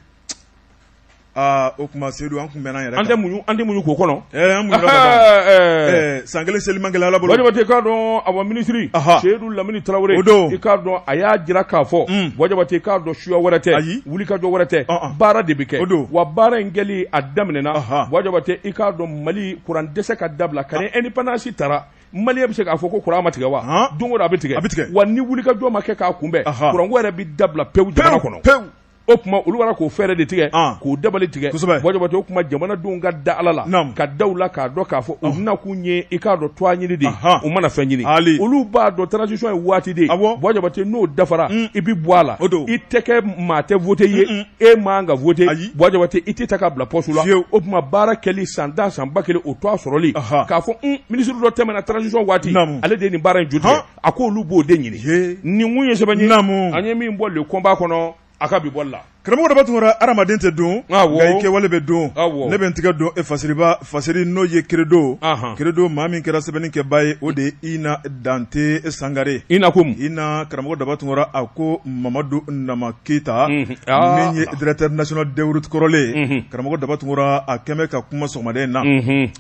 Aa, o tuma Sedu, an kun bɛnna an yɛrɛ kan. An tɛ muɲu, an tɛ muɲu k'o kɔnɔ. An muɲu ka ban. San kelen seli man gɛlɛn Ala bolo. Buwa Jabate k'a dɔn, awa, minisiri Seyidu Lamini Tarawele, o don, i k'a dɔn, a y'a jira k'a fɔ, Buwa Jabate k'a dɔn, suya wɛrɛ tɛ, wulikajɔ wɛrɛ tɛ, baara de bɛ kɛ. O don. Wa baara in kɛli a daminɛna. Buwa Jabate, i k'a dɔn, Mali kuran dɛsɛ ka dabila ka ni indépendance taara, Malien bɛ se k'a fɔ ko kuran ma tigɛ wa? Don o don a bɛ tigɛ. A bɛ tigɛ. Wa ni wulikajɔ ma kɛ k'a kunbɛn, kuranko yɛrɛ bɛ dabila pewu jamana kɔnɔ. Pewu. O tuma olu bɔra k'o fɛɛrɛ de tigɛ, k'o dabali tigɛ. Buwa Jabate, o tuma jamanadenw ka da Ala la, ka da u la k'a dɔn k'a fɔ u nakun ye, i k'a dɔn, tɔgɔ ɲini de ye, u mana fɛn ɲini. Olu b'a dɔn transition ye waati de ye. Buwa Jabate, n'o dafara, i bɛ bɔ a la. I tɛ kɛ maa tɛ voter ye, e man ka voter. Buwa Jabate, i tɛ ta ka bila poste la. O tuma baara kɛli san 10 san 1000, o tɔgɔ sɔrɔli k'a fɔ minisiri dɔ tɛmɛna transition waati, ale de ye nin baara in ju tigɛ, a ko olu b'o de ɲini. Nin kun ye sɛbɛn ye an ye min bɔ Le Combat kɔnɔ a ka bi bɔli la. Karamɔgɔ Daba Tunkara hadamaden tɛ don nka i kɛwale bɛ don ne bɛ n tɛgɛ don e Fasiriba Fasiri n'o ye Credo Credo maa min kɛra sɛbɛnni kɛbaa ye o de ye Ina Dante Sangare Ina ko Ina karamɔgɔ Daba Tunkara a ko Mamadu Nama Keyita min ye directeur national des routes kɔrɔlen karamɔgɔ Daba Tunkara a kɛmɛ ka kuma sɔgɔmada in na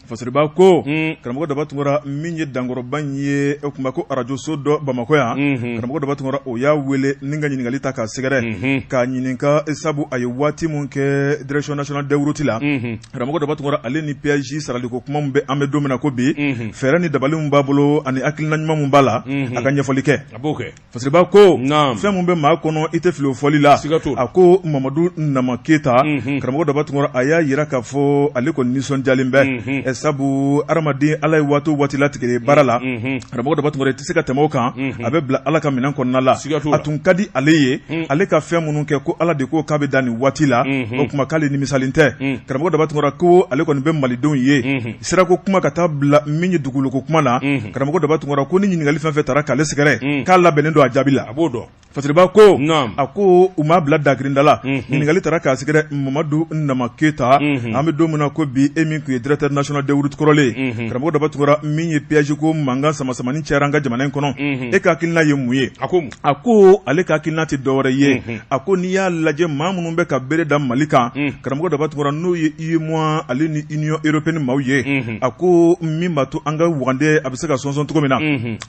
Fasiriba ko karamɔgɔ Daba Tunkara min ye dankɔrɔba in ye o tuma ko arajoso dɔ Bamakɔ yan karamɔgɔ Daba Tunkara o y'a wele ni ka ɲininkali ta k'a sɛgɛrɛ k'a ɲininka sabu a ye waati min kɛ direction nationale des routes la karamɔgɔ Daba Tunkara ale ni péage saraliko kuma min bɛ an bɛ don min na ko bi fɛɛrɛ ni dabali min b'a bolo ani hakilina ɲuman min b'a la a ka ɲɛfɔli kɛ a b'o kɛ Fasiriba ko fɛn min bɛ maa kɔnɔ i tɛ fili o fɔli la a ko Mamadu Nama Keyita karamɔgɔ Daba Tunkara a y'a jira k'a fɔ ale kɔni nisɔndiyalen bɛ sabu hadamaden Ala ye waati o waati latigɛ baara la karamɔgɔ Daba Tunkara i tɛ se ka tɛmɛ o kan a bɛ bila Ala ka minɛn kɔnɔna la a tun ka di ale ye ale ka fɛn minnu kɛ ko Ala de ko k'a bɛ dan nin waati la o tuma k'ale nimisalen tɛ karamɔgɔ Daba Tunkara ko ale kɔni bɛ malidenw ye sirako kuma ka taa bila min ye dugukolo kuma na karamɔgɔ Daba Tunkara ko ni ɲininkali fɛn fɛn taara k'ale sɛgɛrɛ k'a labɛnnen don a jaabi la a b'o dɔn Fasiriba ko a ko u m'a bila dakirinda la ɲininkali taara k'a sɛgɛrɛ Mamadu Nama Keyita an bɛ don min na ko bi e min tun ye directeur national des routes kɔrɔlen karamɔgɔ Daba Tunkara min ye péage ko mankan samasamani cayara an ka jamana in kɔnɔ e ka hakilina ye mun ye a ko ale ka hakilina tɛ dɔwɛrɛ ye a ko n'i y'a lajɛ maa minnu bɛ ka bere da Mali kan karamɔgɔ Daba Tunkara n'o ye UEMOA ale ni Union européenne maaw ye a ko min b'a to an ka wagande a bɛ se ka sɔnsɔn cogo min na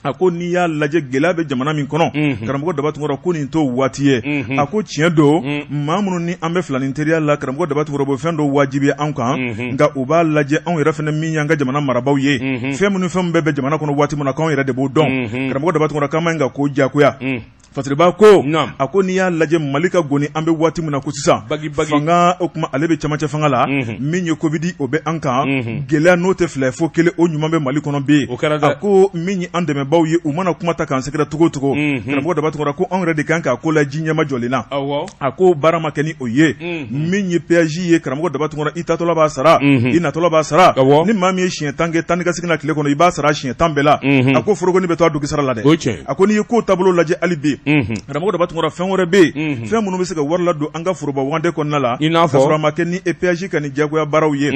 a ko n'i y'a lajɛ gɛlɛya bɛ jamana min kɔnɔ karamɔgɔ Daba Tunkara ko nin t'o waati ye a ko tiɲɛ don maa minnu ni an bɛ filanin teriya la karamɔgɔ Daba Tunkara bɛ fɛn dɔ wajibiya an kan nka u b'a lajɛ anw yɛrɛ fana min y'an ka jamana marabaaw ye fɛn minnu fɛn bɛɛ bɛ jamana kɔnɔ waati min na k'anw yɛrɛ de b'o dɔn karamɔgɔ Daba Tunkara k'an man ka ko diyagoya Fasiriba ko a ko n'i y'a lajɛ Mali ka goni an bɛ waati min na ko sisan fanga o tuma ale bɛ camancɛ fanga la min ye Covid o bɛ an kan gɛlɛya n'o tɛ fila fo kelen o ɲuman bɛ Mali kɔnɔ bi a ko min ye an dɛmɛbaaw ye u mana kuma ta k'an sɛgɛrɛ cogo o cogo karamɔgɔ Daba Tunkara ko anw yɛrɛ de kan k'a ko la ji ɲɛmajɔlen na a ko baara ma kɛ ni o ye min ye péage ye karamɔgɔ Daba Tunkara i taatɔla b'a sara i natɔla b'a sara ni maa min ye siɲɛ 10 kɛ taa ni ka segin na tile kɔnɔ i b'a sara siɲɛ 10 bɛɛ la a ko forokoni bɛ to a dogi sara la dɛ a ko n'i ye ko taabolo lajɛ hali bi karamɔgɔ Daba Tunkara fɛn wɛrɛ bɛ yen fɛn minnu bɛ se ka wari ladon an ka foroba wagande kɔnɔna la i n'a fɔ sɔrɔ a ma kɛ ni péage ka ni diyagoya baaraw ye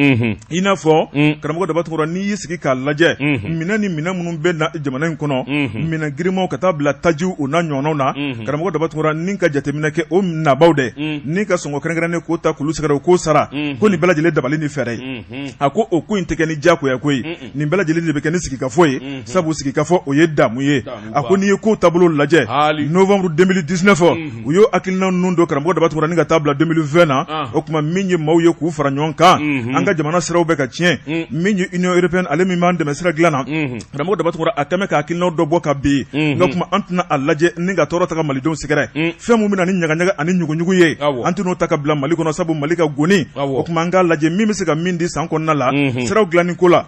i n'a fɔ karamɔgɔ Daba Tunkara n'i y'i sigi k'a lajɛ minɛn ni minɛn minnu bɛ na jamana in kɔnɔ minɛn girinmanw ka taa bila tajiw o n'a ɲɔgɔnnaw na karamɔgɔ Daba Tunkara ni ka jateminɛ kɛ o nabaw dɛ ni ka sɔngɔ kɛrɛnkɛrɛnnen k'o ta k'olu sɛgɛrɛ o k'o sara ko nin bɛɛ lajɛlen dabali ni fɛɛrɛ ye a ko o ko in tɛ kɛ ni diyagoya ko ye nin bɛɛ lajɛlen de bɛ kɛ ni sigikafɔ ye sabu sigikafɔ o ye damu ye a ko n'i ye ko taabolo lajɛ novembre 2019 u y'o hakilina ninnu don karamɔgɔ Daba Tunkara ni ka taa bila 2020 na o tuma min ye maaw ye k'u fara ɲɔgɔn kan an ka jamana siraw bɛ ka tiɲɛ min ye Union européenne ale min b'an dɛmɛ sira dilan na karamɔgɔ Daba Tunkara a kɛmɛ ka hakilinaw dɔ bɔ ka bin n'o tuma an tɛna a lajɛ ni ka tɔɔrɔ ta ka malidenw sɛgɛrɛ fɛn min bɛ na ni ɲagaɲaga ani ɲuguɲugu ye an tɛn'o ta ka bila Mali kɔnɔ sabu Mali ka goni o tuma an k'a lajɛ min bɛ se ka min di san kɔnɔna la siraw dilanni ko la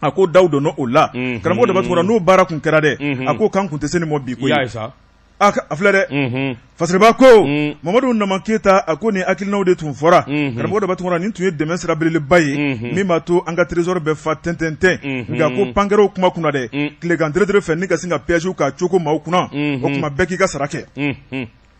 a ko daw donna o la karamɔgɔ Daba Tunkara n'o baara kun kɛra dɛ a ko k'an kun tɛ se nin ma bi koyi a filɛ dɛ Fasiriba ko Mamadu Nama Keyita a ko nin hakilinaw de tun fɔra karamɔgɔ Daba Tunkara nin tun ye dɛmɛ sira belebeleba ye min b'a to an ka trésor bɛ fa tɛntɛntɛn nka ko pankɛrɛw kuma kunna dɛ tilegan deredere fɛ ni ka sin ka péage k'a cogo maaw kunna o tuma bɛɛ k'i ka sara kɛ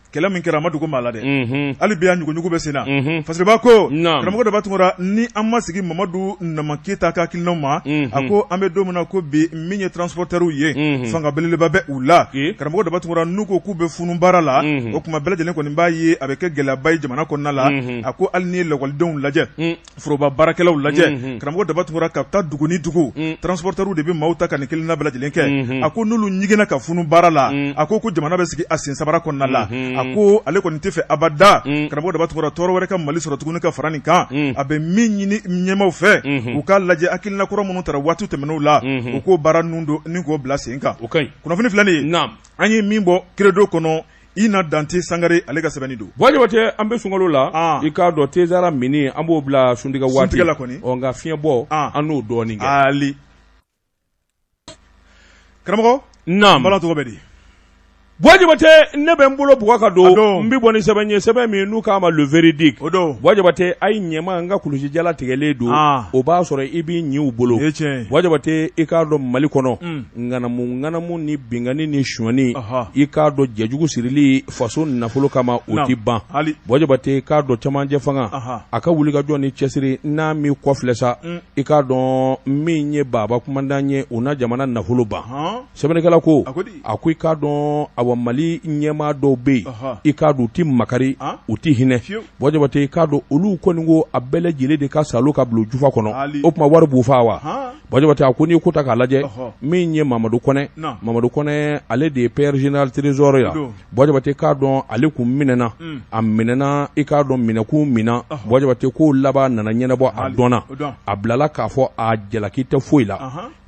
kɛlɛ min kɛra a ma dogo maa la dɛ hali bi a ɲuguɲugu bɛ sen na Fasiriba ko karamɔgɔ Daba Tunkara ni an ma sigi Mamadu Nama Keyita ka hakilinaw ma a ko an bɛ don min na ko bi min ye transporteurs ye fanga belebeleba bɛ u la karamɔgɔ Daba Tunkara n'u ko k'u bɛ funu baara la o tuma bɛɛ lajɛlen kɔni b'a ye a bɛ kɛ gɛlɛyaba ye jamana kɔnɔna la a ko hali n'i ye lakɔlidenw lajɛ foroba baarakɛlaw lajɛ karamɔgɔ Daba Tunkara ka taa dugu ni dugu transporteurs de bɛ maaw ta ka nin kelenna bɛɛ lajɛlen kɛ a ko n'olu ɲiginna ka funu baara la a ko jamana bɛ sigi a sen sabara kɔnɔna la a ko ale kɔni tɛ fɛ abada karamɔgɔ Daba Tunkara tɔɔrɔ wɛrɛ ka Mali sɔrɔ tuguni ka fara nin kan a bɛ min ɲini ɲɛmaaw fɛ u k'a lajɛ hakilina kɔrɔ minnu tara waati tɛmɛnenw la u k'o baara ninnu don ni k'o bila sen kan kunnafoni filɛ nin ye an ye min bɔ Credo kɔnɔ Ina Dante Sangare ale ka sɛbɛnni don. Buwa Jabate an bɛ sunkalo la. An. I k'a dɔn tezara minni an b'o bila suntigɛ waati. Suntigɛ la kɔni. Ɔ nka fiɲɛ bɔ. An. An n'o dɔɔnin kɛ. Ali. Karamɔgɔ. Naamu. Balan tɔgɔ bɛ di? Buwa Jabate, ne bɛ n bolo bugɔ ka don, n bɛ bɔ ni sɛbɛn ye, sɛbɛn min n'u k'a ma Le Véridique. Buwa Jabate, a ye ɲɛma n ka kulusijala tigɛlen don, o b'a sɔrɔ i b'i ɲin u bolo. Buwa Jabate, i k'a dɔn Mali kɔnɔ, ŋanamu ŋanamu ni binkanni ni sonyani, i k'a dɔn jɛjugu sirili faso nafolo kama, o tɛ ban. Buwa Jabate, i k'a dɔn cɛmancɛ fanga, a ka wulikajɔ ni cɛsiri n'a m'i kɔfilɛ sa, i k'a dɔn min ye Baba kumandan ye, o na jamana nafolo ban. Sɛbɛnnikɛla ko a ko i k'a dɔn, awa, Mali ɲɛmaa dɔw bɛ yen, i k'a dɔn u tɛ makari, u tɛ hinɛ. Buwa Jabate, i k'a dɔn olu kɔni ko a bɛɛ lajɛlen de ka salo ka bila jufa kɔnɔ, o tuma wari b'u fa wa? Buwa Jabate, a ko n'i ko ta k'a lajɛ, min ye Mamadu Kɔnɛ, Mamadu Kɔnɛ, ale de ye père général trésor ye. Buwa Jabate, k'a dɔn ale kun minɛna, a minɛna, i k'a dɔn minɛkun min na, Buwa Jabate, ko laban nana ɲɛnabɔ, a dɔnna, a bilala k'a fɔ a jalaki tɛ foyi la.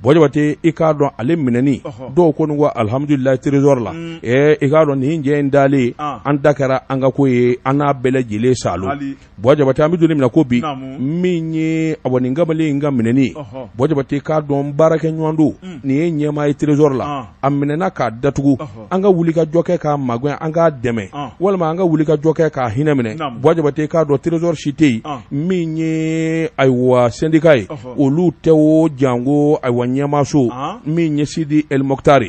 Buwa Jabate, i k'a dɔn ale minɛni, dɔw ko ko alihamudulila trésor la, i k'a dɔn nin jɛ in dalen, an da kɛra an ka ko ye, an n'a bɛɛ lajɛlen salo. Buwa Jabate, an bɛ don min na ko bi, min ye awa nin kamalen in ka minɛni, Buwa Jabate, k'a dɔn baarakɛ ɲɔgɔn don, nin ye ɲɛmaa ye trésor la, a minɛna k'a datugu, an ka wuli ka jɔ kɛ k'a magɛn, an k'a dɛmɛ, walima an ka wuli ka jɔ kɛ k'a hinɛ minɛ. Buwa Jabate, k'a dɔn trésor si tɛ yen min ye ayiwa syndicat ye, olu tɛ o jango ayiwa ɲɛmaaso min ye Sidi El Mokhtar.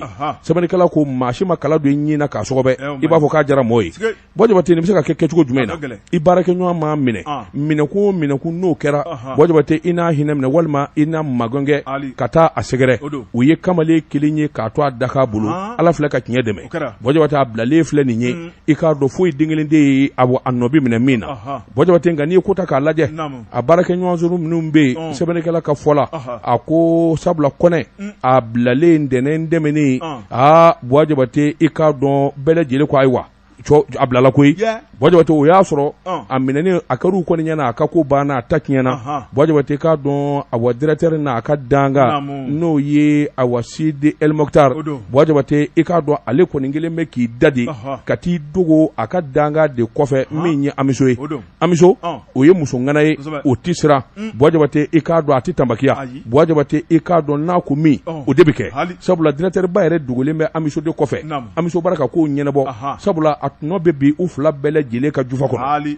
Sɛbɛnnikɛla ko maa si ma kala don i ɲin na k'a sɔgɔbɛ, i b'a fɔ k'a diyara mɔɔ ye. Buwa Jabate, nin bɛ se ka kɛ kɛcogo jumɛn na? I baarakɛɲɔgɔn maa minɛ, minɛkun o minɛkun n'o kɛra, Buwa Jabate, i n'a hinɛ minɛ walima i n'a magɛn kɛ ka taa a sɛgɛrɛ. U ye kamalen kelen ye k'a to a dakan bolo, Ala filɛ ka tiɲɛ dɛmɛ. Buwa Jabate, a bilalen filɛ nin ye, i k'a dɔn foyi den kelen tɛ yen a nɔ bɛ minɛ min na. Buwa Jabate, nka n'i ye ko ta k'a lajɛ, a baarakɛɲɔgɔn sɔrɔ minnu bɛ yen, sɛbɛnnikɛla ka fɔ la, a ko sabula Kɔnɛ a bilalen ntɛnɛn tɛmɛnen, aa Buwa Jabate, i k'a dɔn bɛɛ lajɛlen ko ayiwa a bilala koyi. Buwa Jabate, o y'a sɔrɔ a minɛnen, a kɛra u kɔni ɲɛna a ka ko banna, a ta tiɲɛna. Buwa Jabate, k'a dɔn awa directeur n'a ka dankan, n'o ye awa Sidi El Mokhtar, Buwa Jabate, i k'a dɔn ale kɔni kelen bɛ k'i da de ka t'i dogo a ka dankan de kɔfɛ, min ye Amiso ye. Amiso, o ye muso ŋana ye, o tɛ siran. Buwa Jabate, i k'a dɔn a tɛ tanbakiya. Buwa Jabate, i k'a dɔn n'a ko min, o de bɛ kɛ, sabula directeur ba yɛrɛ dogolen bɛ Amiso de kɔfɛ. Amiso bara ka kow ɲɛnabɔ, sabula a tɔnɔ bɛ bin u fila bɛɛ lajɛlen ka jufa kɔnɔ.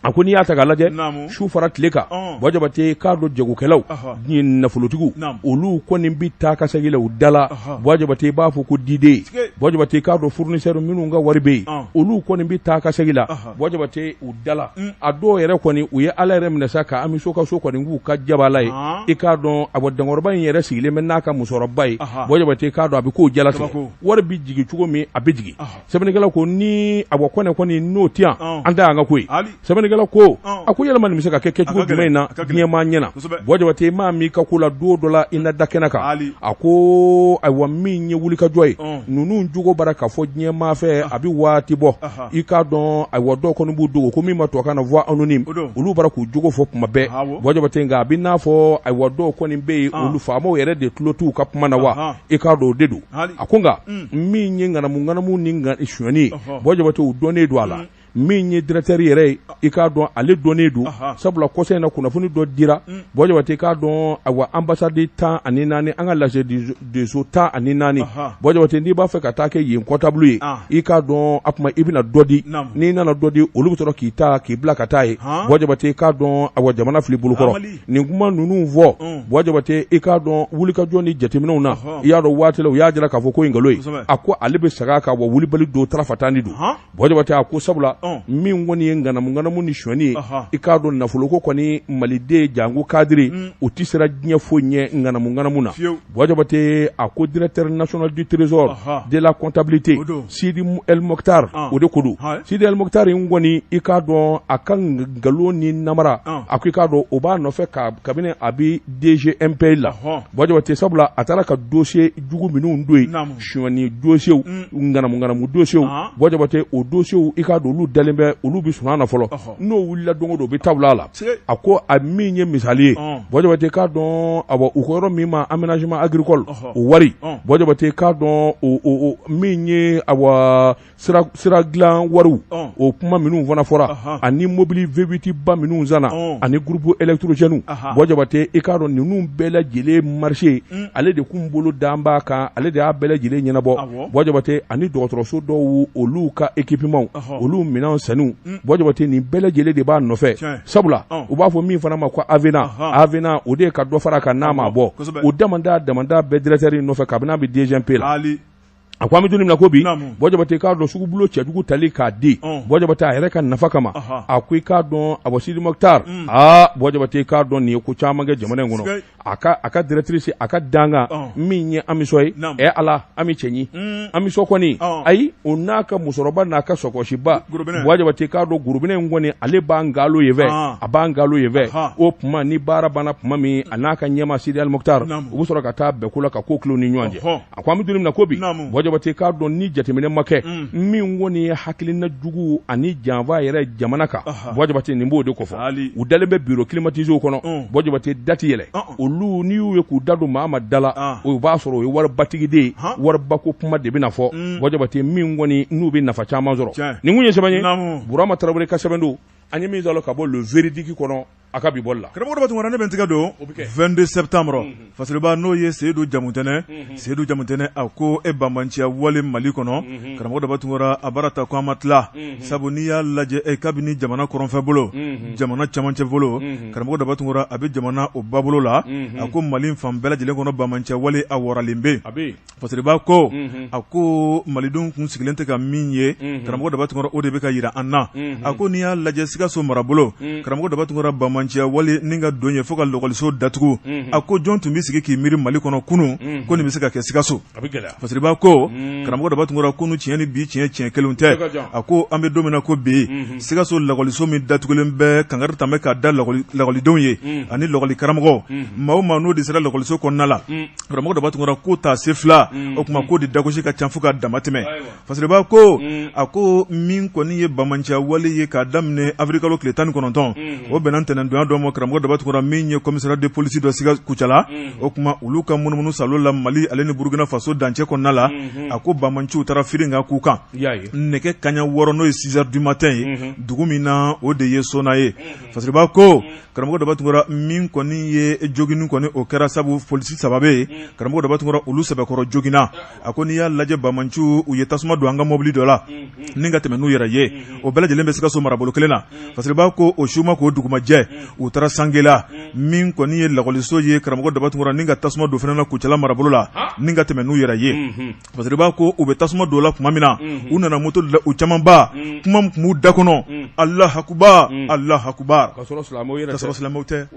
A ko n'i y'a ta k'a lajɛ, su fara tile kan, Buwa Jabate, k'a dɔn jagokɛlaw, diɲɛ nafolotigiw, olu kɔni bɛ taa ka segin la u da la. Buwa Jabate, i b'a fɔ ko diden. Buwa Jabate, k'a dɔn fournisseur minnu ka wari bɛ yen, olu kɔni bɛ taa ka segin la, Buwa Jabate, u da la. A dɔw yɛrɛ kɔni, u ye Ala yɛrɛ minɛ sa ka Amiso ka so kɔni k'u ka jabala ye. I k'a dɔn awa dankɔrɔba in yɛrɛ sigilen bɛ n'a ka musokɔrɔba ye. Buwa Jabate, k'a dɔn a bɛ k'o jalatigɛ, wari bɛ jigin cogo min, a bɛ jigin. Sɛbɛnnikɛla ko ni awa Kɔnɛ kɔni n'o tɛ yan, an ta y'an ka ko ye. Sɛbɛnnikɛla ko a ko yɛlɛma nin bɛ se ka kɛ kɛcogo jumɛn na diɲɛmaa ɲɛna? Buwa Jabate, maa m'i ka ko la don dɔ la, i na da kɛnɛ kan. A ko ayiwa min ye wulikajɔ ye, ninnu jogo bara ka fɔ diɲɛmaa fɛ, a bɛ waati bɔ. I k'a dɔn ayiwa dɔw kɔni b'u dogo ko min ma tubabukan na voix anonyme, olu bara k'u jogo fɔ kuma bɛɛ. Buwa Jabate, nka a bɛ n'a fɔ ayiwa dɔw kɔni bɛ yen, olu faamaw yɛrɛ de tulo t'u ka kuma na wa, i k'a dɔn o de don. A ko nka min ye ŋanamu ŋanamu ni sonyani ye, Buwa Jabate, u dɔnnen don a la. Min ye directeur yɛrɛ ye, i k'a dɔn ale dɔnnen don, sabula kɔsa in na kunnafoni dɔ dira. Buwa Jabate, k'a dɔn ayiwa ambassade 14, an ka lasigidenso 14, Buwa Jabate, n'i b'a fɛ ka taa kɛ yen comptable ye, i k'a dɔn a tuma i bɛna dɔ di. N'i nana dɔ di, olu bɛ sɔrɔ k'i ta k'i bila ka taa yen. Buwa Jabate, i k'a dɔn ayiwa jamana fili bolokɔrɔ nin kuma ninnu fɔ. Buwa Jabate, i k'a dɔn wulikajɔ ni jateminɛw na, i y'a dɔn waati la u y'a jira k'a fɔ ko nkalon ye. A ko ale bɛ segin a kan wa wulibali don tarafatan don. Buwa Jabate, a ko sabula min kɔni ye ŋanamu ŋanamu ni sonyani ye, i k'a dɔn nafoloko kɔni maliden janko kadiri, u tɛ siran diɲɛ foyi ɲɛ ŋanamu ŋanamu na. Buwa Jabate, a ko directeur national du trésor de la comptabilité Sidi El Mokhtar, o de ko don. Sidi El Mokhtar in kɔni, i k'a dɔn a ka nkalon ni namara, a ko i k'a dɔn o b'a nɔfɛ kabini a bɛ DGMP la. Buwa Jabate, sabula a taara ka dossier jugu minnu don yen, sonyani dossierw, ŋanamu ŋanamu dossierw, Buwa Jabate, o dossierw, i k'a dɔn olu dalen bɛ olu bɛ sunɔgɔ na fɔlɔ n'o wulila don o don u bɛ taa bila a la a ko a min ye misali ye Buwa Jabate k'a dɔn awa u ko yɔrɔ min ma aménagement agricole o wari Buwa Jabate k'a dɔn o min ye awa sira dilan wariw o kuma minnu fana fɔra ani mobili V8 ba minnu sanna ani groupe électrogène Buwa Jabate i k'a dɔn ninnu bɛɛ lajɛlen marché ale de kun bolo dan b'a kan ale de y'a bɛɛ lajɛlen ɲɛnabɔ Buwa Jabate ani dɔgɔtɔrɔso dɔw olu ka équipement olu minɛn sanniw Buwa Jabate nin bɛɛ lajɛlen de b'a nɔfɛ sabula u b'a fɔ min fana ma ko avenant avenant o de ye ka dɔ fara a kan n'a ma bɔ o damanda damanda bɛɛ directeur in nɔfɛ kabini a bɛ DGMP la a ko an bɛ don min na ko bi Buwa Jabate k'a dɔn sugubulon cɛjugu tali k'a di Buwa Jabate a yɛrɛ ka nafa kama a ko i k'a dɔn a Sidi Mokhtar aa Buwa Jabate k'a dɔn nin ye ko caman kɛ jamana in kɔnɔ a ka directrice a ka dankan min ye Amisɔ ye ɛ Ala Ami cɛɲi Amisɔ kɔni ayi o n'a ka musokɔrɔba n'a ka sɔkɔsiba Buwa Jabate k'a dɔn gorobinɛ in kɔni ale b'an galo yen fɛ a b'an galo yen fɛ o tuma ni baara banna tuma min a n'a ka ɲɛmaa Sidi Ali Mokhtar u bɛ sɔrɔ ka taa bɛn ko la ka ko tila u ni ɲɔgɔn cɛ a ko an bɛ don min na ko bi Buwa Jabate k'a dɔn ni jateminɛ ma kɛ min kɔni ye hakilina jugu ani janfa yɛrɛ jamana kan Buwa Jabate nin b'o de kofɔ u dalen bɛ bureau climatiséw kɔnɔ Buwa Jabate da tɛ yɛlɛ olu n'i y'u ye k'u da don maa ma da la o b'a sɔrɔ o ye waribatigi de ye waribako kuma de bɛna fɔ Buwa Jabate min kɔni n'u bɛ nafa caman sɔrɔ nin kun ye sɛbɛn ye Burama Tarawele ka sɛbɛn don an ye min sɔrɔ ka bɔ Le Véridique kɔnɔ a ka bi bɔli la karamɔgɔ Daba Tunkara ne bɛ n tɛgɛ don 22 septembre Fasiriba n'o ye Seyidu Jamutɛnɛ Seyidu Jamutɛnɛ a ko e banbaanciya wale Mali kɔnɔ karamɔgɔ Daba Tunkara a baara ta ko an ma tila sabu n'i y'a lajɛ e kabini jamana kɔrɔnfɛ bolo jamana camancɛ bolo karamɔgɔ Daba Tunkara a bɛ jamana o babolo la a ko Mali fan bɛɛ lajɛlen kɔnɔ banbaanciya wale a waralen bɛ Fasiriba ko a ko malidenw kun sigilen tɛ ka min ye karamɔgɔ Daba Tunkara o de bɛ ka jira an na a ko n'i y'a lajɛ Sikaso marabolo karamɔgɔ Daba Tunkara banbaanciya wale ni ka don ye fo ka lakɔliso datugu a ko jɔn tun bɛ sigi k'i miiri Mali kɔnɔ kunun ko nin bɛ se ka kɛ Sikaso Fasiriba ko karamɔgɔ Daba Tunkara kunun tiɲɛ ni bi tiɲɛ tiɲɛ kelen tɛ a ko an bɛ don min na ko bi Sikaso lakɔliso min datugulen bɛ kangari tun bɛ ka da lakɔlidenw ye ani lakɔli karamɔgɔ maa o maa n'o de sera lakɔliso kɔnɔna la karamɔgɔ Daba Tunkara ko taa se fila o tuma ko de dagosi ka ca fo ka dama tɛmɛ Fasiriba ko a ko min kɔni ye banbaanciya wale ye k'a daminɛ avril kalo tile 19 o bɛnna ntɛnɛndonya dɔ ma karamɔgɔ Daba Tunkara min ye commissariat de police dɔ sika Kucala o tuma olu ka munumunu salo la Mali ale ni Burukina Faso dancɛ kɔnɔna la a ko banbaanciw taara firin ka k'u kan nɛgɛ kanɲɛ 6 n'o ye 6 heures du matin ye dugu min na o de ye Sona ye Fasiriba ko karamɔgɔ Daba Tunkara min kɔni ye joginni kɔni o kɛra sabu polisi saba bɛ yen karamɔgɔ Daba Tunkara olu sɛbɛkɔrɔ joginna a ko n'i y'a lajɛ banbaanciw u ye tasuma don an ka mobili dɔ la ni ka tɛmɛ n'u yɛrɛ ye o bɛɛ lajɛlen bɛ Sikaso marabolo kelen na Fasiriba ko o su ma ko dugu ma jɛ u taara Sangela min kɔni ye lakɔliso ye karamɔgɔ Daba Tunkara ni ka tasuma don fana na Kucala marabolo la ni ka tɛmɛ n'u yɛrɛ ye Fasiriba ko u bɛ tasuma don la tuma min na u nana moto la u camanba kuma min tun b'u da kɔnɔ Alahu akubar Alahu akubar ka sɔrɔ silamɛw tɛ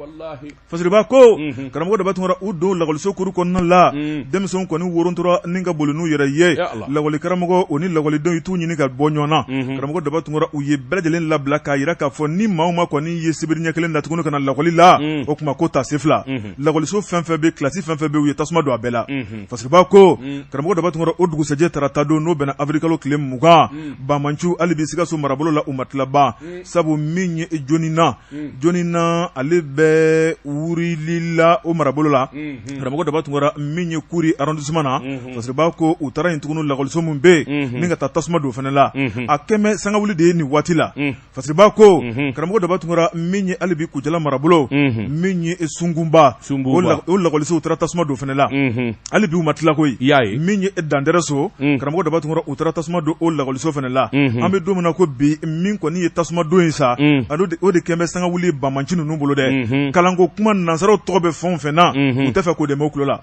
Fasiriba ko karamɔgɔ Daba Tunkara u don lakɔliso kuru kɔnɔna la denmisɛnw kɔni worontora ni ka boli n'u yɛrɛ ye lakɔli karamɔgɔ o ni lakɔlidenw i t'u ɲini ka bɔ ɲɔgɔn na karamɔgɔ Daba Tunkara u ye bɛɛ lajɛlen labila k'a jira k'a fɔ ni maa o maa kɔni ye sibiri ɲɛ kelen na tuguni ka na lakɔli la o tuma ko taa se fila lakɔliso fɛn fɛn bɛ kilasi fɛn fɛn bɛ u ye tasuma don a bɛɛ la Fasiriba ko karamɔgɔ Daba Tunkara o dugusɛjɛ tarata don n'o bɛnna avril kalo tile 20 banbaanciw hali bi Sikaso marabolo la u ma tila ban sabu min ye Jonina Jonina ale bɛ Wurilila o marabolo la karamɔgɔ Daba Tunkara min ye Kuri arrondissement na Fasiriba ko u taara yen tuguni lakɔliso min bɛ yen ni ka taa tasuma don fana la a kɛmɛ sangawuli de ye nin waati la Fasiriba ko karamɔgɔ Daba Tunkara min ye hali bi Kucala marabolo min ye Sungunba o lakɔliso u taara tasuma don fana la hali bi u ma tila koyi min ye Dandɛrɛso karamɔgɔ Daba Tunkara u taara tasuma don o lakɔliso fana la an bɛ don min na ko bi min kɔni ye tasuma don ye sa o de kɛlen bɛ sangawuli banbaanci ninnu bolo dɛ kalanko kuma nansaraw tɔgɔ bɛ fɛn o fɛn na u tɛ fɛ k'o de mɛn u tulo la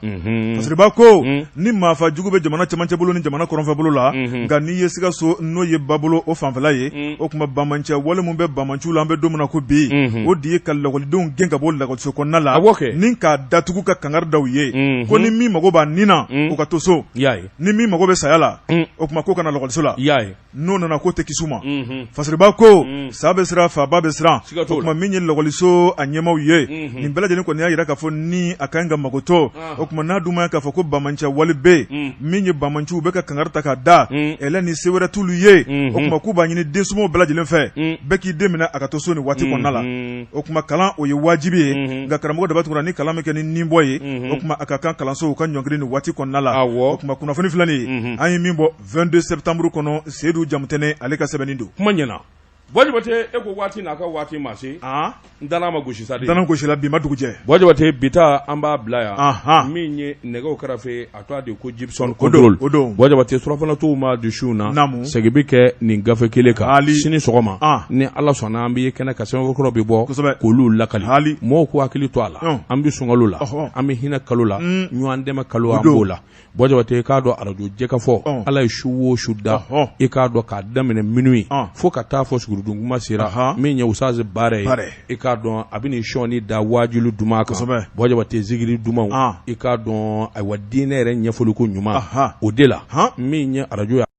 Fasiriba ko ni maafa jugu bɛ jamana cɛmancɛ bolo ni jamana kɔrɔnfɛ bolo la nka n'i ye Sikaso n'o ye babolo o fanfɛla ye o tuma banbaanciya wale min bɛ banbaanciw la an bɛ don min na ko bi o de ye ka lakɔlidenw gɛn ka bɔ lakɔliso kɔnɔna la ni k'a datugu ka kangari da u ye ko ni min mago b'a ni na o ka to so ni min mago bɛ saya la o tuma k'o ka na lakɔliso la n'o nana k'o tɛ kisi u ma fasiriba ko sa bɛ siran faaba bɛ siran o tuma min ye lakɔliso a ɲɛmaaw ye nin bɛɛ lajɛlen kɔni y'a jira k'a fɔ ni a ka kan ka makoto o tuma n'a dun ma k'a fɔ ko banbaanciya wale bɛ yen min ye banbaanciw bɛ ka kangari ta k'a da ɛlɛ ni se wɛrɛ t'olu ye o tuma k'u b'a ɲini densomɔgɔw bɛɛ lajɛlen fɛ bɛɛ k'i den minɛ a ka to so nin waati kɔnɔna la o tuma kalan o ye wajibi ye nka karamɔgɔ Daba Tunkara ni kalan bɛ kɛ ni ninbɔ ye o tuma a ka kan kalansow ka ɲɔngiri nin waati kɔnɔna la o tuma kunnafoni filɛ nin ye an ye min bɔ 22 septembre kɔnɔ Seyidu Jamutɛnɛ ale ka sɛbɛnni don kuma ɲɛna Buwa Jabate e ko waati n'a ka waati ma se n danna ma gosi sa de danan gosila bi ma dugu jɛ Buwa Jabate bi ta an b'a bila yan min ye nɛgɛw kɛrɛfɛ a tɔgɔ de ko Gibson contrôle o don Buwa Jabate surɔfanatɔw ma di su na segin bɛ kɛ nin gafe kelen kan sini sɔgɔma ni Ala sɔnna an bɛ ye kɛnɛ kan sɛbɛnfura bɛ bɔ k'olu lakali mɔgɔw k'u hakili to a la an bɛ sunkalo la an bɛ hinɛ kalo la ɲɔgɔn dɛmɛ kalo an b'o la Buwa Jabate i k'a dɔn arajo jɛkafɔ Ala ye su o su da i k'a dɔn k'a daminɛ minuit fo ka taa fɔ suguridunkuma sera min ye Usazi Bare ye i k'a dɔn a bɛ nin sɔɔni da waajuli duman kan Buwa Jabate zikiri dumanw i k'a dɔn ayiwa diinɛ yɛrɛ ɲɛfɔliko ɲuman o de la min ye arajo ye.